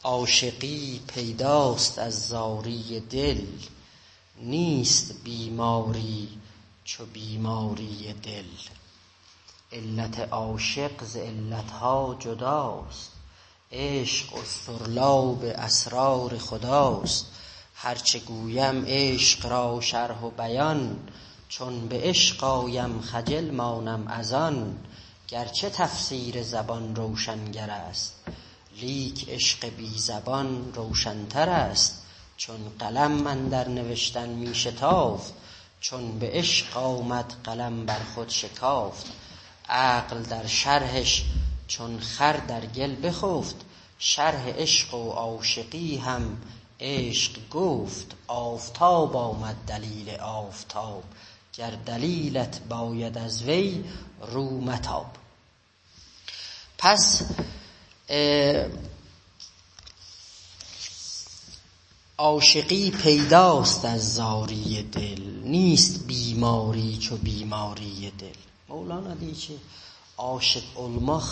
«عاشقی پیداست از زاری دل، نیست بیماری چو بیماری دل.» علت عاشق ز علت‌ها جداست، عشق اسطرلاب اسرار خداست. هر چه گویم عشق را شرح و بیان، چون به عشق آیم خجل مانم از آن. گرچه تفسیر زبان روشنگر است، لیک عشق بی‌زبان روشن‌تر است. چون قلم اندر نوشتن می‌شتافت، چون به عشق آمد قلم بر خود شکافت. عقل در شرحش چون خر در گل بخفت، شرح عشق و عاشقی هم عشق گفت. آفتاب آمد دلیل آفتاب، گر دلیلت باید از وی رو متاب. پس، اه، عاشقی پیداست از زاری دل، نیست بیماری چو بیماری دل. مولانا دئییر کی، عاشق اولماق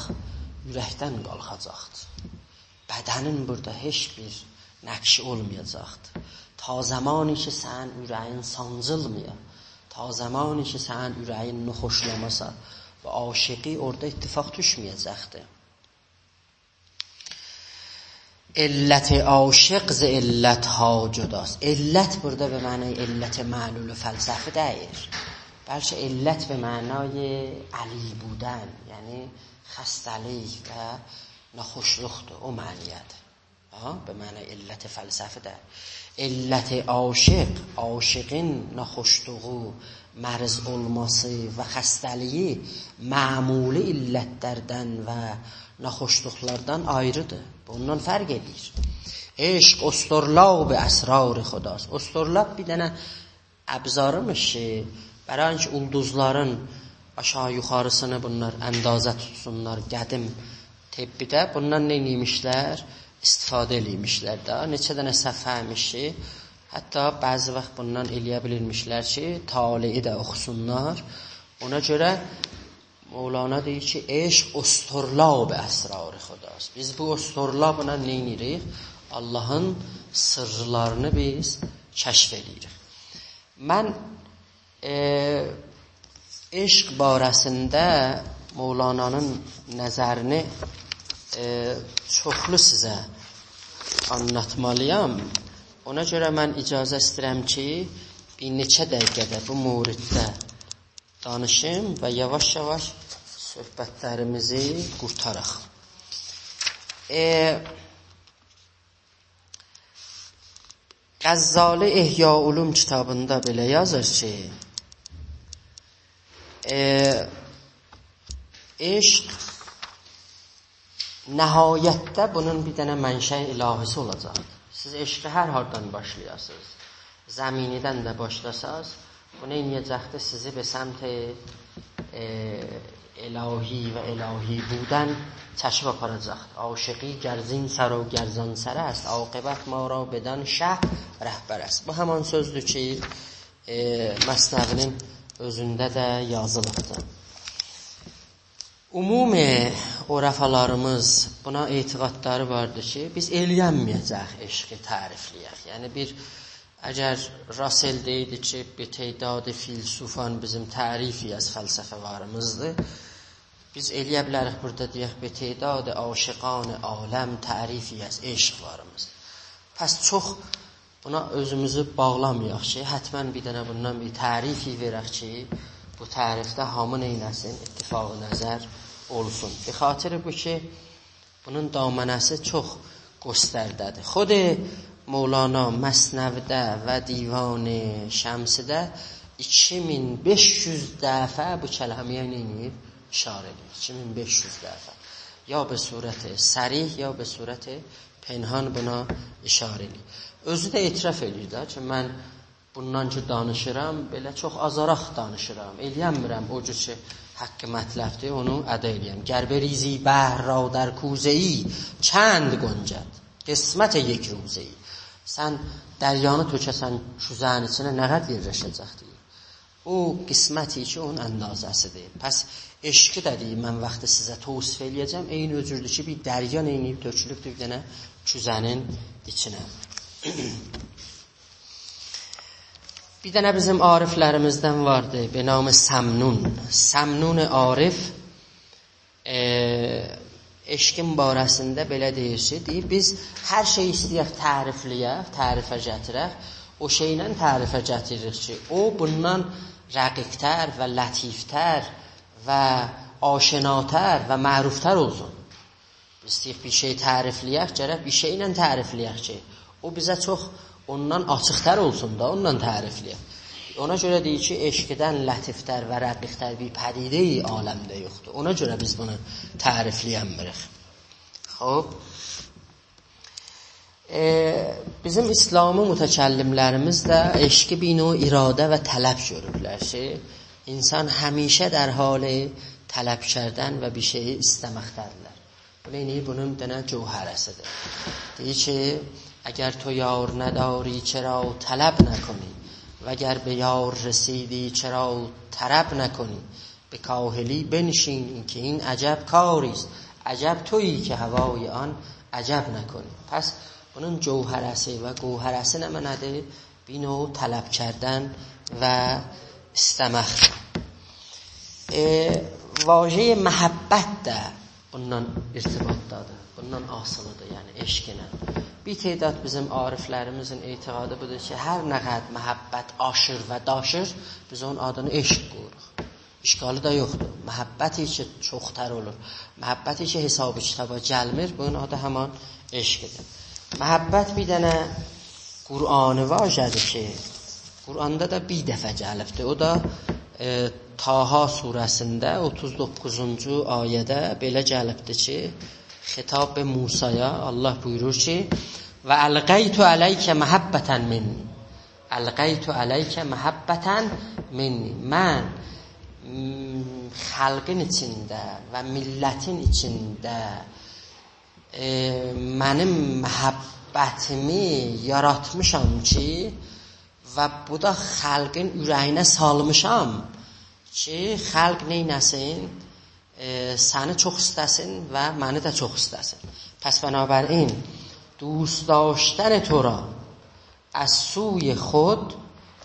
اورکدن قالخاجاقدیر. بدنین بورادا هئچ بیر نقشی اولمایاجاقدیر. تا زمانی کی، سنین اوره‌یین سانجیلمایا، تا زمانی کی، سنین اوره‌یین ناخوشلاماسا، بو عاشقی اورادا اتفاق دوشمه‌یه‌جکدیر. علت عاشق ز علت‌ها جداست. علت بورادا به معنای علت معلول فلسفی دئییل. بلکه علت به معنای علی بودن، یعنی خسته‌لیک و ناخوشلوقدور، او معنی‌یه‌دیر. ها، به معنای علت فلسفی ده. علت عاشق، عاشقین ناخوشلوغو، مریض اولماسی و خسته‌لیگی معمولی علت‌لردن و ناخوشلوقلاردان آیریدیر. بوندان فرق ائدیر. عشق اسطرلاب اسرار خداست. اسطرلاب بیر دنه ابزاریمیش کی، برای اینکه اولدوزلارین آشاغی یوخاریسینی بونلار اندازه توتسونلار، قدیم طبیده بوندان نه ائله‌ییرمیشلر؟ استفاده ائله‌ییرمیشلر ده. نئچه دنه صفحه‌میش کی، حتی بعضی واخت بوندان ائله‌یه بیلیرمیشلر کی، طالعی ده اوخوسونلار. اونا گؤره مولانا دئییر کی، عشق اسطرلاب اسرار خداست. بیز بو اسطرلابلا نه ائدیریک؟ آللاهین سرلرینی بیز کشف ائدیریک. من، ائ، عشق باره‌سینده مولانانین نظرینی، ائ، چوخلو سیزه آنلاتمالی‌یام. اونا گؤره من اجازه ایسته‌ییرم کی، بیر نئچه دقیقه ده بو موردده دانیشیم و یاواش-یاواش صحبت‌لریمیزی قورتاراق. ائ، غزالی احیاء علوم کیتابیندا بئله یازیر کی، ائ، عشق نهایتده بونون بیر دنه منشأ الهی‌سی اولاجاق. سیز عشقی هر هاردان باشلایاسینیز، زمینی‌دن ده باشلاساز، بو نه ائده‌جکدیر؟ سیزی به سمت، ائ، الهی و الهی بودن چکیب آپاراجاقدیر. عاشقی گر زین سر و گر زان سر است، عاقبت ما را بدان شه رهبر است. بو همان سؤزدور کی، ائ، مثنوی‌نین اؤزونده ده یازیلیبدیر. عموم عرفالاریمیز بونا اعتقادلاری واردیر کی، بیز ائلیه‌نمه‌یه‌جه‌ییک عشقی تعریفله‌یک. یعنی بیر، اگر راسل دئییردی کی، به تعداد فیلسوفان بیزیم تعریفی از فلسفه‌واریمیزدیر، بیز ائلیه بیلریک بورادا دئیک، به تعداد عاشقان عالم تعریفی از عشق واریمیزدیر. پس چوخ بونا اؤزوموزو باغلامایاق کی، حتماً بیر دنه بوندان بیر تعریفی وئرک کی، بو تعریفده هامی نئینه‌سین، اتفاق نظر اولسون. به خاطر بو کی، بونون دامنه‌سی چوخ گسترده‌دیر. خود مولانا مثنوی‌ده و دیوان شمس‌ده ایکی مین بئش یوز دفعه بو کلمه‌یه نئینیر؟ اشاره ائدیر. ایکی مین بئش یوز دفعه. یا به صورت صریح، یا به صورت پنهان بونا اشاره ائله‌ییر. اؤزو ده اعتراف ائله‌ییر ده کی، من بوندان کی دانیشیرام، بئله چوخ آزاراق دانیشیرام. ائلیه‌نمیرم او جور کی، حق مطلبدیر، اونو ادا ائلیه‌م. گر بریزی بحر را در کوزه‌ای، چند گنجد قسمت یک روزه‌ای. سن دریانی تؤکه‌سن کوزه‌نین ایچینه، نه قدر یئرلشه‌جکدیر؟ او قسمتی کی، اونون اندازه‌سیدیر. پس عشقی ده دئییر، من وقتی سیزه توصیف ائلیه‌جم، عینی او جوردور کی، بیر دریا نئینییب تؤکولوبدور بیر دنه کوزه‌نین ایچینه. بیر دنه بیزیم عارفلریمیزدن واردی، به نام سمنون. سمنون عارف، ائ، عشقین باره‌سینده بئله دئییر کی، دئییر، بیز هر شئیی ایسته‌یک تعریفله‌یک، تعریفه گتیرک، او شئیله تعریفه گتیریریک کی، او بوندان رقیق‌تر و لطیف‌تر و آشناتر و معروف‌تر اولسون. ایسته‌ییریک بیر شئی تعریفله‌یک، گرک بیر شئیله تعریفله‌یک کی، او بیزه چوخ اوندان آچیق‌تر اولسون دا، اونونلا تعریفله‌یک. اونا گؤره دئییر کی، عشقدن لطیفتر و رقیق‌تر بیر پدیده عالمده یوخدور. اونا گؤره بیز بونو تعریفله‌ینمیریک. خوب. ائ، بیزیم اسلامی متکلم‌لریمیز ده عشقی بیر نوع اراده و طلب گؤروبلر کی، انسان همیشه در حال طلب کردن و بیر شئیی ایسته‌مکده‌دیرلر. بو نئینیر؟ بونون بیر دنه جوهره‌سی‌دیر. دئییر کی، «اگر تو یار نداری، چرا طلب نکنی؟ وگر به یار رسیدی، چرا طرب نکنی؟ به کاهلی بنشین که این عجب کاریست، عجب تویی که هوای آن عجب نکنی.» پس بونون جوهره‌سی و گوهره‌سی نمنه‌دیر؟ بیر نوع طلب کردن و ایسته‌مک. ائ، واژه‌ی محبت ده بوندان ارتباطدادیر، بوندان آسیلی‌دیر، یعنی عشقله. بیر تعداد بیزیم عارف‌لریمیزین اعتقادی بودور کی، هر نه قدر محبت آشیر و داشیر، بیز اونون آدینی عشق قویوروق. اشکالی دا یوخدور. محبتی کی چوخ‌تر اولور، محبتی کی حساب و کیتابا گلمیر، بونون آدی همان عشقی‌دیر. محبت بیر دنه قرآنی واژه‌دیر کی، قرآندا دا بیر دفعه گلیبدیر. او دا، ائ، طه سوره‌سینده اوتوز دوققوزونجو آیه‌ده بئله گلیبدیر کی، خطاب به موسی‌یا الله بویورور کی، «و القیت علیک محبة منی.» «القیت علیک محبة منی.» من، م، خلقین ایچینده و میللتین ایچینده، ائ، منیم محبتیمی یاراتمیشام کی، و بو دا خلقین اوره‌یینه سالمیشام کی، خلق نئینه‌سین؟ ائ، سنی چوخ ایسته‌سین و منی ده چوخ ایسته‌سین. پس بنابراین، «دوست داشتن تو را از سوی خود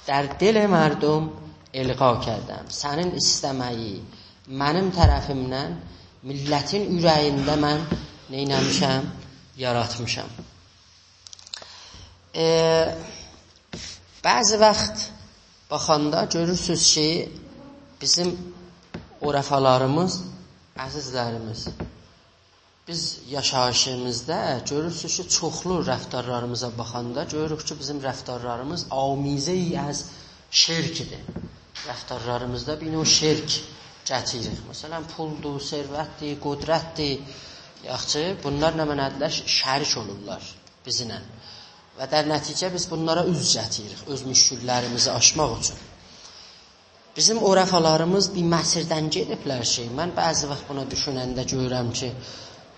در دل مردم القا کردم.» سنین ایسته‌مه‌یی منیم طرفیمدن میللتین اوره‌یینده من نئینه‌میشم؟ یاراتمیشام. ائ، بعضی واخت باخاندا گؤرورسونوز کی، بیزیم عرفالاریمیز، عزیزلریمیز، بیز یاشاییشیمیزدا گؤرورسونوز کی، چوخلو رفتارلاریمیزا باخاندا گؤروروک کی، بیزیم رفتارلاریمیز آمیزه‌ای از شرک‌دیر. رفتارلاریمیزدا بیر نوع شرک گتیریریک. مثلا، پولدور، ثروت‌دیر، قدرت‌دیر. یاخشی، بونلار نمنه‌دیرلر؟ ش-، شریک اولورلار بیزیمله. و در نتیجه بیز بونلارا اوز گتیریریک، اؤز مشکل‌لریمیزی آشماق اوچون. بیزیم عرفالاریمیز بیر مسیردن گئدیبلر کی، من بعضی واخت بونا دوشوننده گؤرورم کی،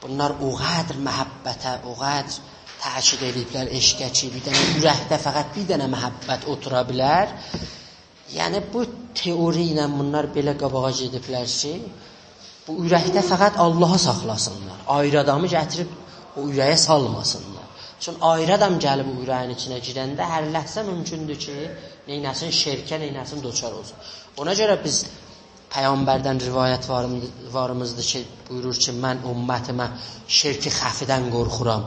بونلار او قدر محبته، او قدر تأکید ائله‌ییبلر عشقه کی، بیر دنه اورکده فقط بیر دنه محبت اوتورا بیلر. یعنی، بو تئوری ایله بونلار بئله قاباغا گئدیبلر کی، بو اورکده فقط آللاهی ساخلاسینلار. آیری آدامی گتیریب او اوره‌یه سالماسینلار. چون آیری آدام گلیب او اوره‌یین ایچینه گیرنده هر لحظه مومکوندور کی، نئینه‌سین، شرکه نئینه‌سین، دچار اولسون. اونا گؤره بیز پیغمبردن روایت واریم-، واریمیزدیر کی، بویورور کی، «من امتیمه شرک خفی‌دن قورخورام.»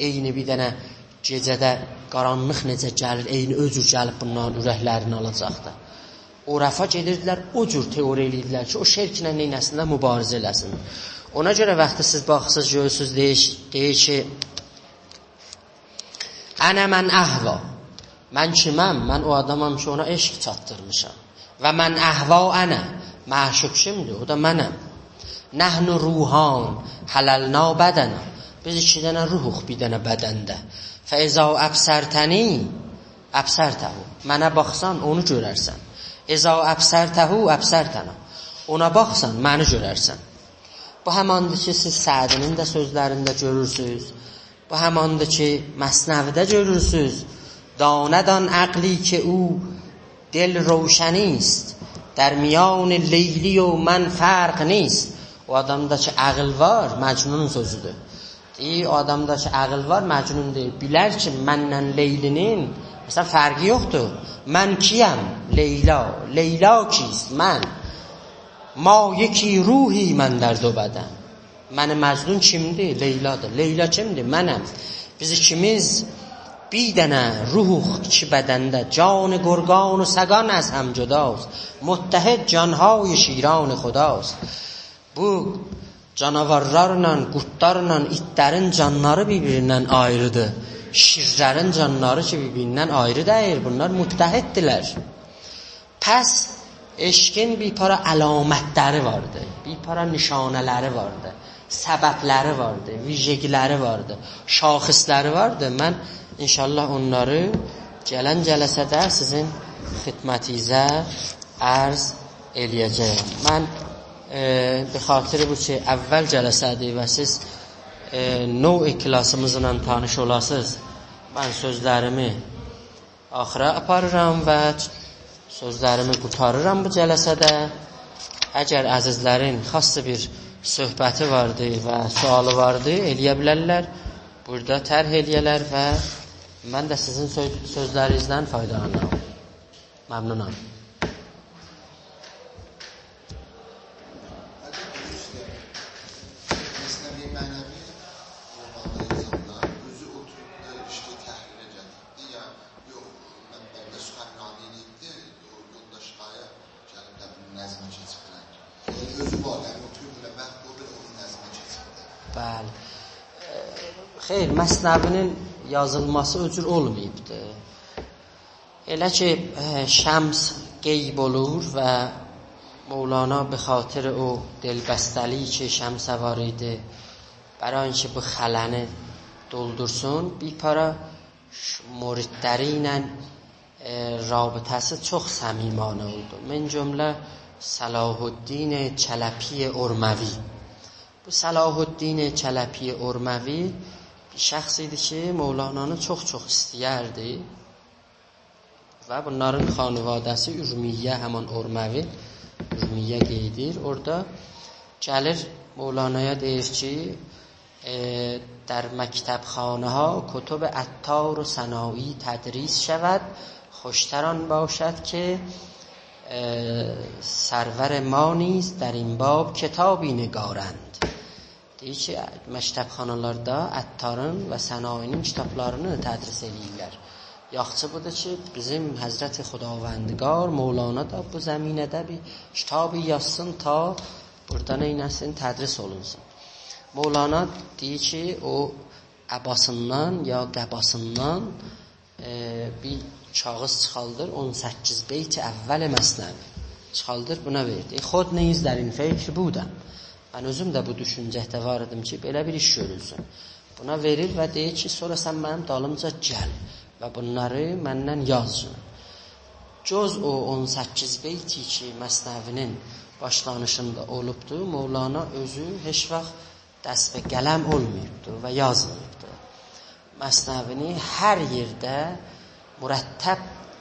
عینی بیر دنه گئجه‌ده قارانلیق نئجه گلیر، عینی او جور گلیب بونلارین اورکلرینی آلاجاقدیر. عرفا گئدیردیلر، او جور تئوری ائله‌ییردیلر کی، او شرکله نئینه‌سینلر، مبارزه ائله‌سین. اونا گؤره وقتی سیز باخیرسینیز، گؤرورسونوز، دئییر، دئییر کی، «أنا من أهوی.» من کیمم؟ من او آدامام کی، اونا عشق چاتدیرمیشام. «ومن أهوی أنا.» معشوق کیمدیر؟ او دا منم. «نحن روحان حللنا بدنا.» بیز ایکی دنه روحوق بیر دنه بدنده. «فإذا أبصرتنی أبصرته.» منه باخسان، اونو گؤررسن. «إذا أبصرته أبصرتنا.» اونا باخسان، منی گؤررسن. بو هماندیر کی، سیز سعدی‌نین ده سؤزلرینده گؤرورسونوز. بو هماندیر کی، مثنوی‌ده گؤرورسونوز: «داند آن عقلی که او دل روشنیست، در میان لیلی و من فرق نیست.» او آدامدا کی عقل وار، مجنونون سؤزودور. دئییر، او آدامدا کی عقل وار، مجنون دئییر، بیلر کی، منله لیلی‌نین، مثلا، فرقی یوخدور. «من کیم؟ لیلا. لیلا کیست؟ من. ما یکی روحیم اندر دو بدن.» منی مجنون کیمدیر؟ لیلادیر. لیلا کیمدیر؟ منم. بیز ایکیمیز بیر دنه روحوق ایکی بدنده. «جان گرگان و سگان از هم جداست، متحد جان‌های شیران خداست.» بو جاناوارلارلا، قوردلارلا ایتلرین جانلاری بیر-بیریندن آیریدیر. شیرلرین جانلاری کی، بیر-بیریندن آیری دئییل. بونلار متحددیرلر. پس عشقین بیر پارا علامتلری واردی، بیر پارا نشانه‌لری واردی، سببلری واردی، ویژگی‌لری واردی، شاخصلری واردی. من ان‌شاءالله اونلاری گلن جلسه‌ده سیزین خدمتینیزه عرض ائله‌یه‌جه‌یم. من، ائ، به خاطر بو کی اول جلسه‌دیر و سیز، ائ، نوع کلاسیمیزلا تانیش اولاسینیز، من سؤزلریمی آخیرا آپاریرام و سؤزلریمی قوتاریرام بو جلسه‌ده. اگر عزیزلرین خاص بیر صحبتی واردی و سؤالی واردی، ائله‌یه بیلرلر بورادا طرح ائله‌یه‌لر و من ده سیزین سؤ-، سؤزلرینیزدن فایدالانارام. ممنونام. مثنوی معنوی نورمالدا یازاندا اؤزو اوتوروب دا ایشته تحریره گتیردی، یا یوخ، منبعده سخنرانی ائدیبدی، او یولداش قایا گلیب ده بونو نظمه کئچیردیلر. یعنی اؤزو وار، یعنی اوتوروب بئله بحث قویور، اونو نظمه کئچیردی. بلی. ائ، خیر، مثنوی‌نین یازیلماسی او جور اولماییبدی. ائله کی، ائ، شمس غیب اولور و مولانا به خاطر او دلبسته‌لیگی کی شمسه وار ایدی، برای اینکه بو خلأنی دولدورسون، بیر پارا ش-، مریدلری ایله، ائ، رابطه‌سی چوخ صمیمانه اولدو. من جمله صلاح‌الدین چلبی ارموی. بو صلاح‌الدین چلبی ارموی بیر شخص ایدی کی مولانانی چوخ-چوخ ایسته‌یردی. و بونلارین خانواده‌سی اورمیه، همان ارموی، اورمیه قاییدیر. اورادا گلیر، مولانایا دئییر کی، ائ، «در مکتبخانه‌ها کتب عطار و سنایی تدریس شود، خوشتر آن باشد که، ائ، سرور ما نیز در این باب کتابی نگارند.» دئییر کی، مکتبخانالاردا عطارین و سنایی‌نین کیتابلارینی تدریس ائله‌ییرلر. یاخشی بودور کی بیزیم حضرت خداوندگار، مولانا دا بو زمینه‌ده بیر کیتابی یازسین، تا بورادا نئینه‌سین، تدریس اولونسون. مولانا دئییر کی او عباسیندان یا قباسیندان ائ، بیر کاغیذ چیخاردیر، اون سککیز بیت اول مثنوی چیخاردیر، بونا وئردی. «خود نیز در این فکر بودم.» من اؤزوم ده بو دوشونجه‌ده وار ایدیم کی بئله بیر ایش گؤرولسون. بونا وئریر و دئییر کی سونرا سن منیم دالیمجا گل و بونلاری مندن یاز. جز او اون سککیز بیتی کی مثنوی‌نین باشلانیشیندا اولوبدو، مولانا اؤزو هئچ واخت دست به قلم اولماییبدی و یازماییبدی. مثنوی‌نی هر یئرده مرتب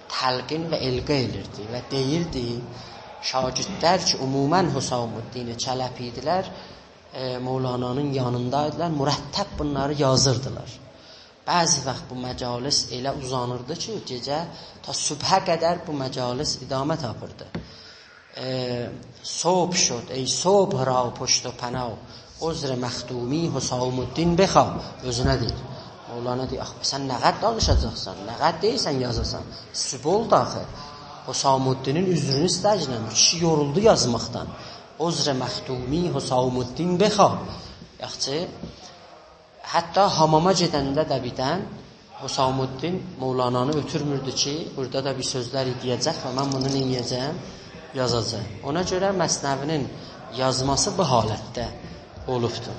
تلقین و القا ائدیردی و دئییردی، شاگردلر کی عموماً حسام‌الدین چلبی ایدیلر، ائ، مولانانین یانیندایدیلار، مرتب بونلاری یازیردیلار. بعضی واخت بو مجالس ائله اوزانیردی کی گئجه تا صبحه قدر بو مجالس ادامه تاپیردی. ائ، «صبح شد ای صبح را پشت و پناه، عذر مخدومی حسام‌الدین بخواه.» اؤزونه دئییر. مولانا دئییر: «آخی سن نه قدر دانیشاجاقسان، نه قدر دئییرسن یازاسان؟ صبح اولدو آخی.» حسام‌الدینین عذرونو ایسته‌ییرم، کیشی یورولدو یازماقدان. «عذر مخدومی حسام‌الدین بخواه.» یاخشی، حتی حاماما گئدنده ده بیردن حسام‌الدین مولانانی اؤتورموردو کی بورادا دا بیر سؤزلر دئیه‌جک و من بونو نئینیه‌جم؟ یازاجاغام. اونا گؤره مثنوی‌نین یازماسی بو حالتده اولوبدور.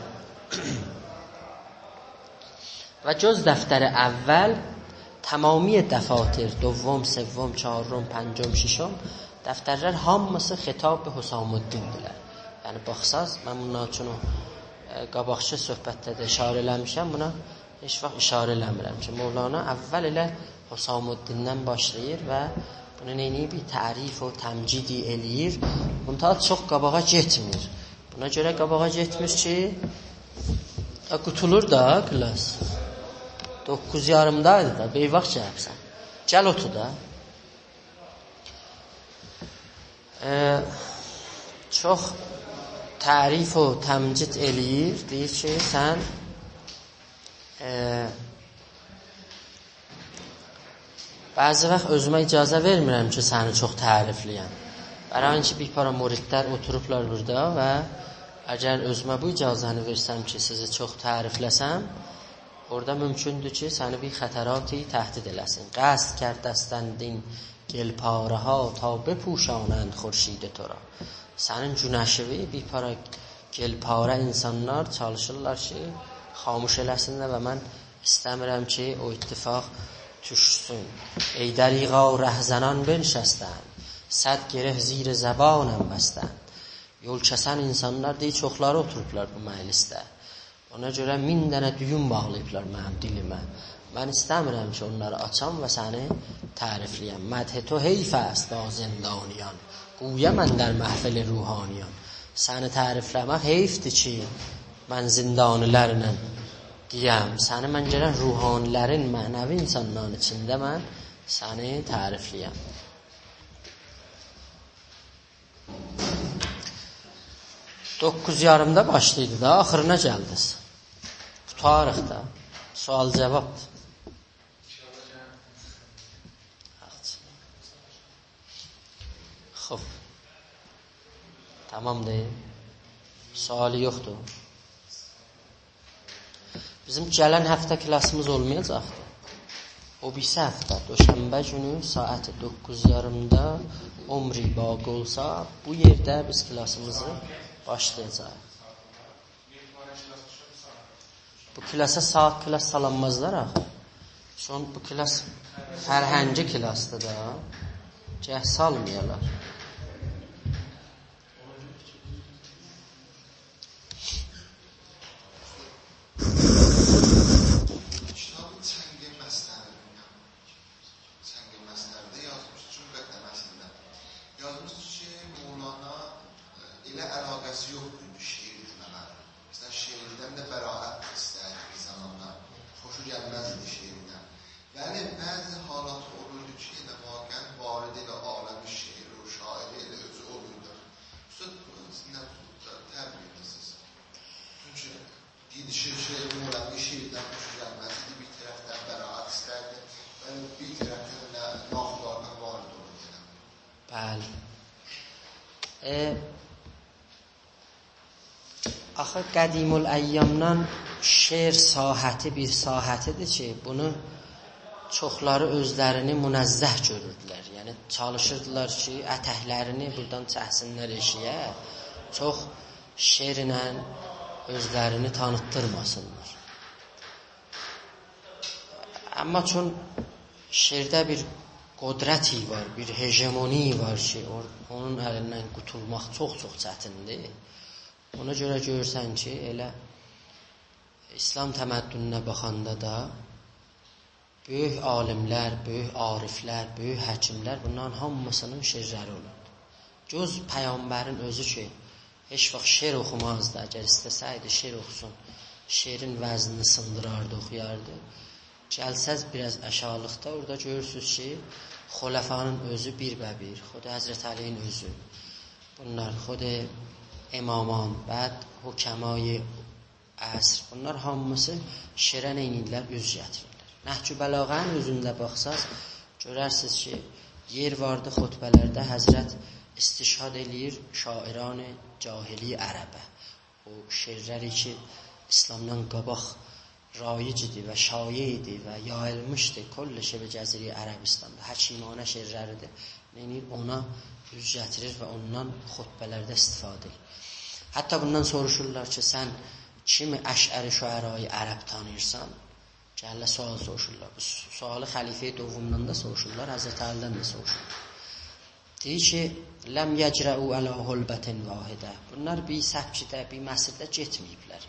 و جز دفتر اول تمامی دفاتر، دوم، سوم، چهارم، پنجم، ششم، دفترلر هامیسی خطاب به حسام‌الدین‌دیرلر. یعنی باخساز، من بونلار اوچون او، ائ، قاباقکی صحبتده ده اشاره ائله‌میشم، بونا هئچ واخت اشاره ائله‌میرم کی مولانا اول ائله حسام‌الدیندن باشلاییر و بونو نئینیییر؟ بیر تعریف و تمجید ائله‌ییر. بوندا چوخ قاباغا گئتمیر. بونا گؤره قاباغا گئتمیر کی، ائ، قوتولور دا کلاس. دوققوز یاریمدایدی دا، بی‌واخت گلیبسن. گل اوتور دا. ائ، چوخ تعریف و تمجید ائله‌ییر. دئییر کی سن، ائ، بعضی واخت اؤزومه اجازه وئرمیرم کی سنی چوخ تعریفله‌یم. برای اینکه بیر پارا مریدلر اوتوروبلار بورادا و اگر اؤزومه بو اجازه‌نی وئرسم کی سیزی چوخ تعریفله‌سم، اورادا مومکوندور کی سنی بیر خطراتی تهدید ائله‌سین. «قصد کردستند این گل‌پاره‌ها تا بپوشانند خورشید تو را. سنین گونشیوی بیر پارا گل‌پاره انسانلار چالیشیرلار کی، خاموش ائله‌سینلر و من ایسته‌میرم کی، او اتفاق دوشسون. ای دریغا رهزنان بنشستند، صد گره زیر زبانم بستند. یول کسن انسانلار دئییر، چوخلاری اوتوروبلار بو مجلسده. اونا گؤره مین دنه دویون باغلاییبلار منیم دیلیمه. من ایسته‌میرم کی، اونلاری آچام و سنی تعریفله‌یم. مدح تو حیف است با زندانیان، گویم اندر محفل روحانیان. سنی تعریفله‌مک حیفدیر کی، من زندانی‌لرله دئیم. سنی من گرک روحانی‌لرین، معنوی انسانلارین ایچینده من سنی تعریفله‌یم. دوققوز یاریمدا باشلاییردی دا، آخیرینا گلدینیز. قوتاریق دا. سؤال جاوابدیر. خوب. تمامدیر. سؤالی یوخدور. بیزیم گلن هفته کلاسیمیز اولمایاجاقدی. او بیریسی هفته، دوشنبه گونو ساعت دوققوز یاریمدا، عمری باقی اولسا، بو یئرده بیز کلاسیمیزی باشلایاجاغیق. بو کلاسا ساعت کلاس سالانمازلار آخی. چون بو کلاس فرهنگی کلاسدیر دا. گرک سالمایالار. کیتابی چنگ مثنوی‌ده، چنگ مثنوی‌ده یازمیشدی کی، مقدمه‌سینده یازمیشدی کی، مولانا، ائ، ائله علاقه‌سی یوخ ایدی شعر دئمه‌یه. مثلا، شعردن ده برائت ایستردی بیر زامانلار. خوشو گلمزدی شعردن. بلی، بعضی حالات اولوردو کی، ائله واقعا وارد ائله عالم شعر و شاعری ائله اؤزو اولوردو. اوستاد، بونو سیز نه تعبیر ائدیرسینیز؟ چونکی گئدیشی شعر، مولانا شعردن خوشو گلمزدی، بیر طرفدن برائت ایستردی و بیر طرفدن ده ناخودآگاه وارد اولوردو ائله. بلی. ائ، آخی قدیم‌الایامدان شعر ساحتی بیر ساحتیدیر کی، بونو چوخلاری اؤزلرینی منزه گؤروردولر. یعنی، چالیشیردیلار کی، اتکلرینی بورادان چکسینلر ائشیگه، چوخ شعرله اؤزلرینی تانیتدیرماسینلار. آمما چون شعرده بیر قدرتی وار، بیر هژمونی وار کی، او-، اونون الیندن قوتولماق چوخ-چوخ چتیندیر. اونا گؤره گؤرورسن کی، ائله ایسلام تمدنونه باخاندا دا بؤیوک عالیملر، بؤیوک عارفلر، بؤیوک حکیملر، بونلارین هامیسینین شعرلری اولوبدور. جز پیغمبرین اؤزو کی، هئچ واخت شعر اوخومازدی. اگر ایسته‌سه‌یدی شعر اوخوسون، شعرین وزنینی سیندیراردی، اوخویاردی. گلسز بیر آز آشاغیلیقدا، اورادا گؤرورسونوز کی، خلفانین اؤزو بیربه‌بیر، خود حضرت علی‌نین اؤزو، بونلار خود امامان، بعد حکمای عصر، بونلار هامیسی شعره نئینیرلر؟ اوز گتیریرلر. نهج‌البلاغه‌نین اؤزونده باخساز، گؤررسینیز کی، یئر واردی خطبه‌لرده حضرت استشهاد ائله‌ییر شاعران جاهلی عربه. او شعرلری کی، ایسلامدان قاباق رایج ایدی و شایع ایدی و یاییلمیشدی کل شبه جزیره عربستاندا. حکیمانه شعرلریدیر. نئینیر؟ اونا اوز گتیریر و اوندان خطبه‌لرده استفاده ائدیر. حتی بوندان سوروشورلار کی، سن کیمی اشعر شعرای عرب تانیییرسان؟ گلیرلر سؤال سوروشورلار. بو سو-، سؤالی خلیفه دومدان دا سوروشورلار، حضرت علی‌دن ده سوروشورلار. دئییر کی، «لم یجرؤا علی حلبة واحدة.» بونلار بیر سبکده، بیر مسیرده گئتمه‌ییبلر.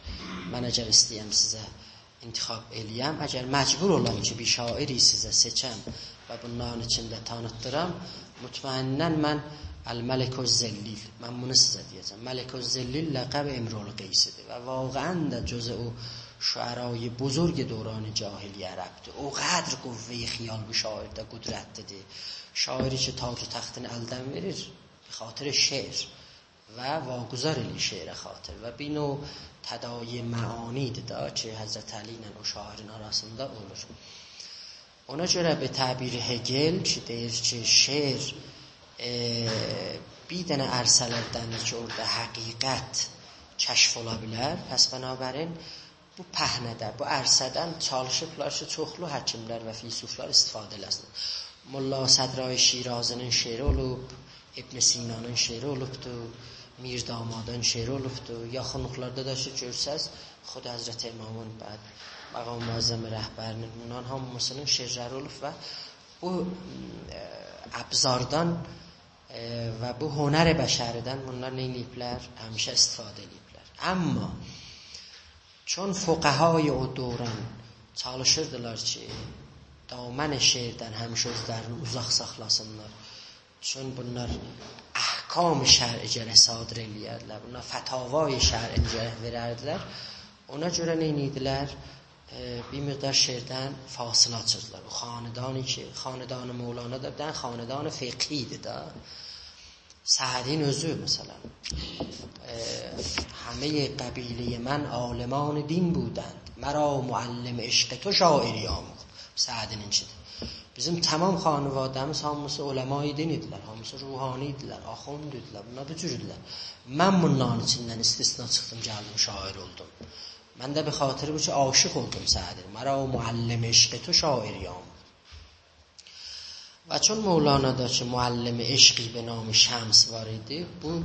من اگر ایسته‌یم سیزه انتخاب ائله‌یم، اگر مجبور اولام کی، بیر شاعری سیزه سئچم و بونلارین ایچینده تانیتدیرام، مطمئناً من الملک الذلیل، من بونو سیزه دئیه‌جم. ملک الذلیل لقب امرؤالقیسیدیر و واقعاً ده جزء او شعرای بزرگ دوران جاهلی عربدیر. او قدر قوهٔ خیال بو شاعرده قدرتلیدیر. شاعری کی، تاج و تختینی الدن وئریر، به خاطر شعر و واگذار ائله‌ییر شعره خاطر و بیر نوع تداعی معانی‌دیر دا کی، حضرت علی ایله او شاعرین آراسیندا اولور. اونا گؤره به تعبیر هگل کی، دئییر کی، شعر، ائ، بیر دنه عرصه‌لردندیر کی، اورادا حقیقت کشف اولا بیلر. پس بنابراین بو پهنه‌ده، بو عرصه‌دن چالیشیبلار کی، چوخلو حکیملر و فیلسوفلار استفاده ائله‌سین. ملا صدرای شیرازی‌نین شعری اولوب، ابن سینانین شعری اولوبدو، میردامادین شعری اولوبدو. یاخینلیقلاردا دا کی گؤرسز، خود حضرت امامین، بعد مقام معظم رهبری‌نین، بونلارین هامیسی‌نین شعرلری اولوب و بو، اه، ابزاردان، اه، و بو هنر بشری‌دن بونلار نه ائدیبلر؟ همیشه استفاده ائدیبلر. اما چون فقهای او دوران چالیشیردیلار کی دامن شعردن همیشه اؤزلرینی اوزاق ساخلاسینلار. چون بونلار احکام شرعی گرک صادر ائله‌یردیلر، بونلار فتاوای شرعی گرک وئرردیلر. اونا گؤره نه ائدیردیلر؟ ائ، بیر مقدار شعردن فاصله آچیردیلار. او خاندانی کی، خاندان مولانا دا بیر دنه خاندان فقهی ایدی ده. سعدی‌نین اؤزو، مثلا، ائ، «همهٔ قبیلهٔ من عالمان دین بودند، مرا معلم عشق تو شاعری آموخت.» سعدی‌نینکی‌دیر. بیزیم تمام خانواده‌میز هامیسی علمای دین ایدیلر، هامیسی روحانی ایدیلر، آخوند ایدیلر، بونلار بو جور ایدیلر. من بونلارین ایچیندن استثنا چیخدیم، گلدیم شاعر اولدوم. من ده به خاطر بو کی عاشق اولدوم سعدی‌یه. «مرا معلم عشق تو شاعری آموخت.» و چون مولانادا کی معلم عشقی به نام شمس وار ایدی، بو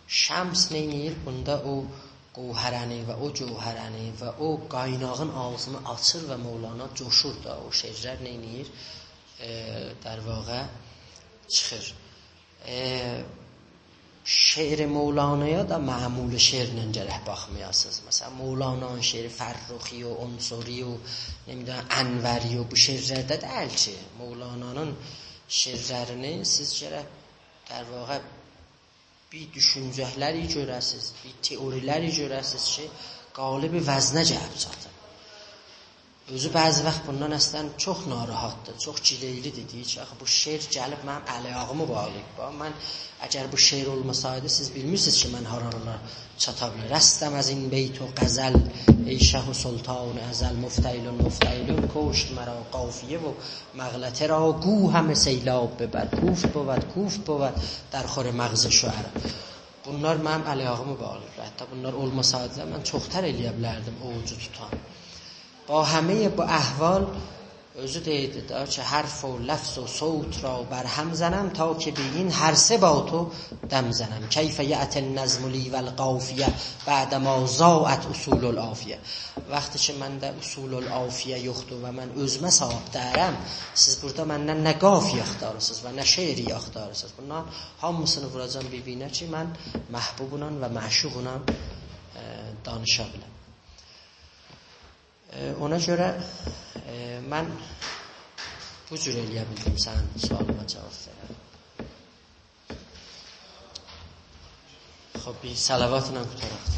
شمس نه ائدیر؟ بوندا او گوهره‌نی و او جوهره‌نی و او قایناغین آغزینی آچیر و مولانا جوشور دا، او شعرلر نه ائدیر؟ ائ، در واقع چیخیر. ائ، شعر مولانایا دا معمول شعرله گرک باخمایاسینیز. مثلا، مولانانین شعری فرخی و عنصری و، نه بیلیم، انوری و بو شعرلرده دئییل کی. مولانانین شعرلرینی سیز گرک، در واقع، بیر دوشونجه‌لری گؤره‌سیز، بیر تئوری‌لری گؤره‌سیز کی، قالب وزنه گلیب چاتیر. اؤزو بعضی واخت بوندان اصلا چوخ ناراحتدیر، چوخ گیلئیلی‌دیر. دئییر کی، آخی بو شعر گلیب منیم ال-آیاغیمی باغلاییب. باخ، من، اگر بو شعر اولماسایدی، سیز بیلمیرسینیز کی، من هارالارا چاتا بیلرم. «رستم از این بیت و غزل، ای شه و سلطان ازل، مفتعلن، مفتعلن کشت مرا قافیه و مقلته را، گو همه سیلاب ببر، کوفت بود، کوفت بود در خور مغز شعرا.» بونلار منیم ال-آیاغیمی باغلاییب. حتی بونلار اولماسایدی، من چوخ‌تر ائلیه بیلردیم اووجو توتام. با همهٔ بو احوال، اؤزو دئییردی ده کی، «حرف و لفظ و صوت را بر هم زنم، تا که بی این هر سه با تو دم زنم. کیف یأتی النظم لی و القافیه، بعد ما ضاعت اصول العافیه.» وقتی کی منده اصول العافیه یوخدور و من اؤزومه صاحیب دئییرم، سیز بورادا مندن نه قافیه آختاریرسینیز و نه شعری آختاریرسینیز. بونلارین هامیسینی ووراجاغام بیر-بیرینه کی، من محبوبونان و معشوقونان، ائ، دانیشا بیلم. ائ، اونا گؤره، ائ، من بو جور ائلیه بیلدیم سنین سؤالینا جاواب وئرم. خوب، بیر صلواتلا قوتاراق.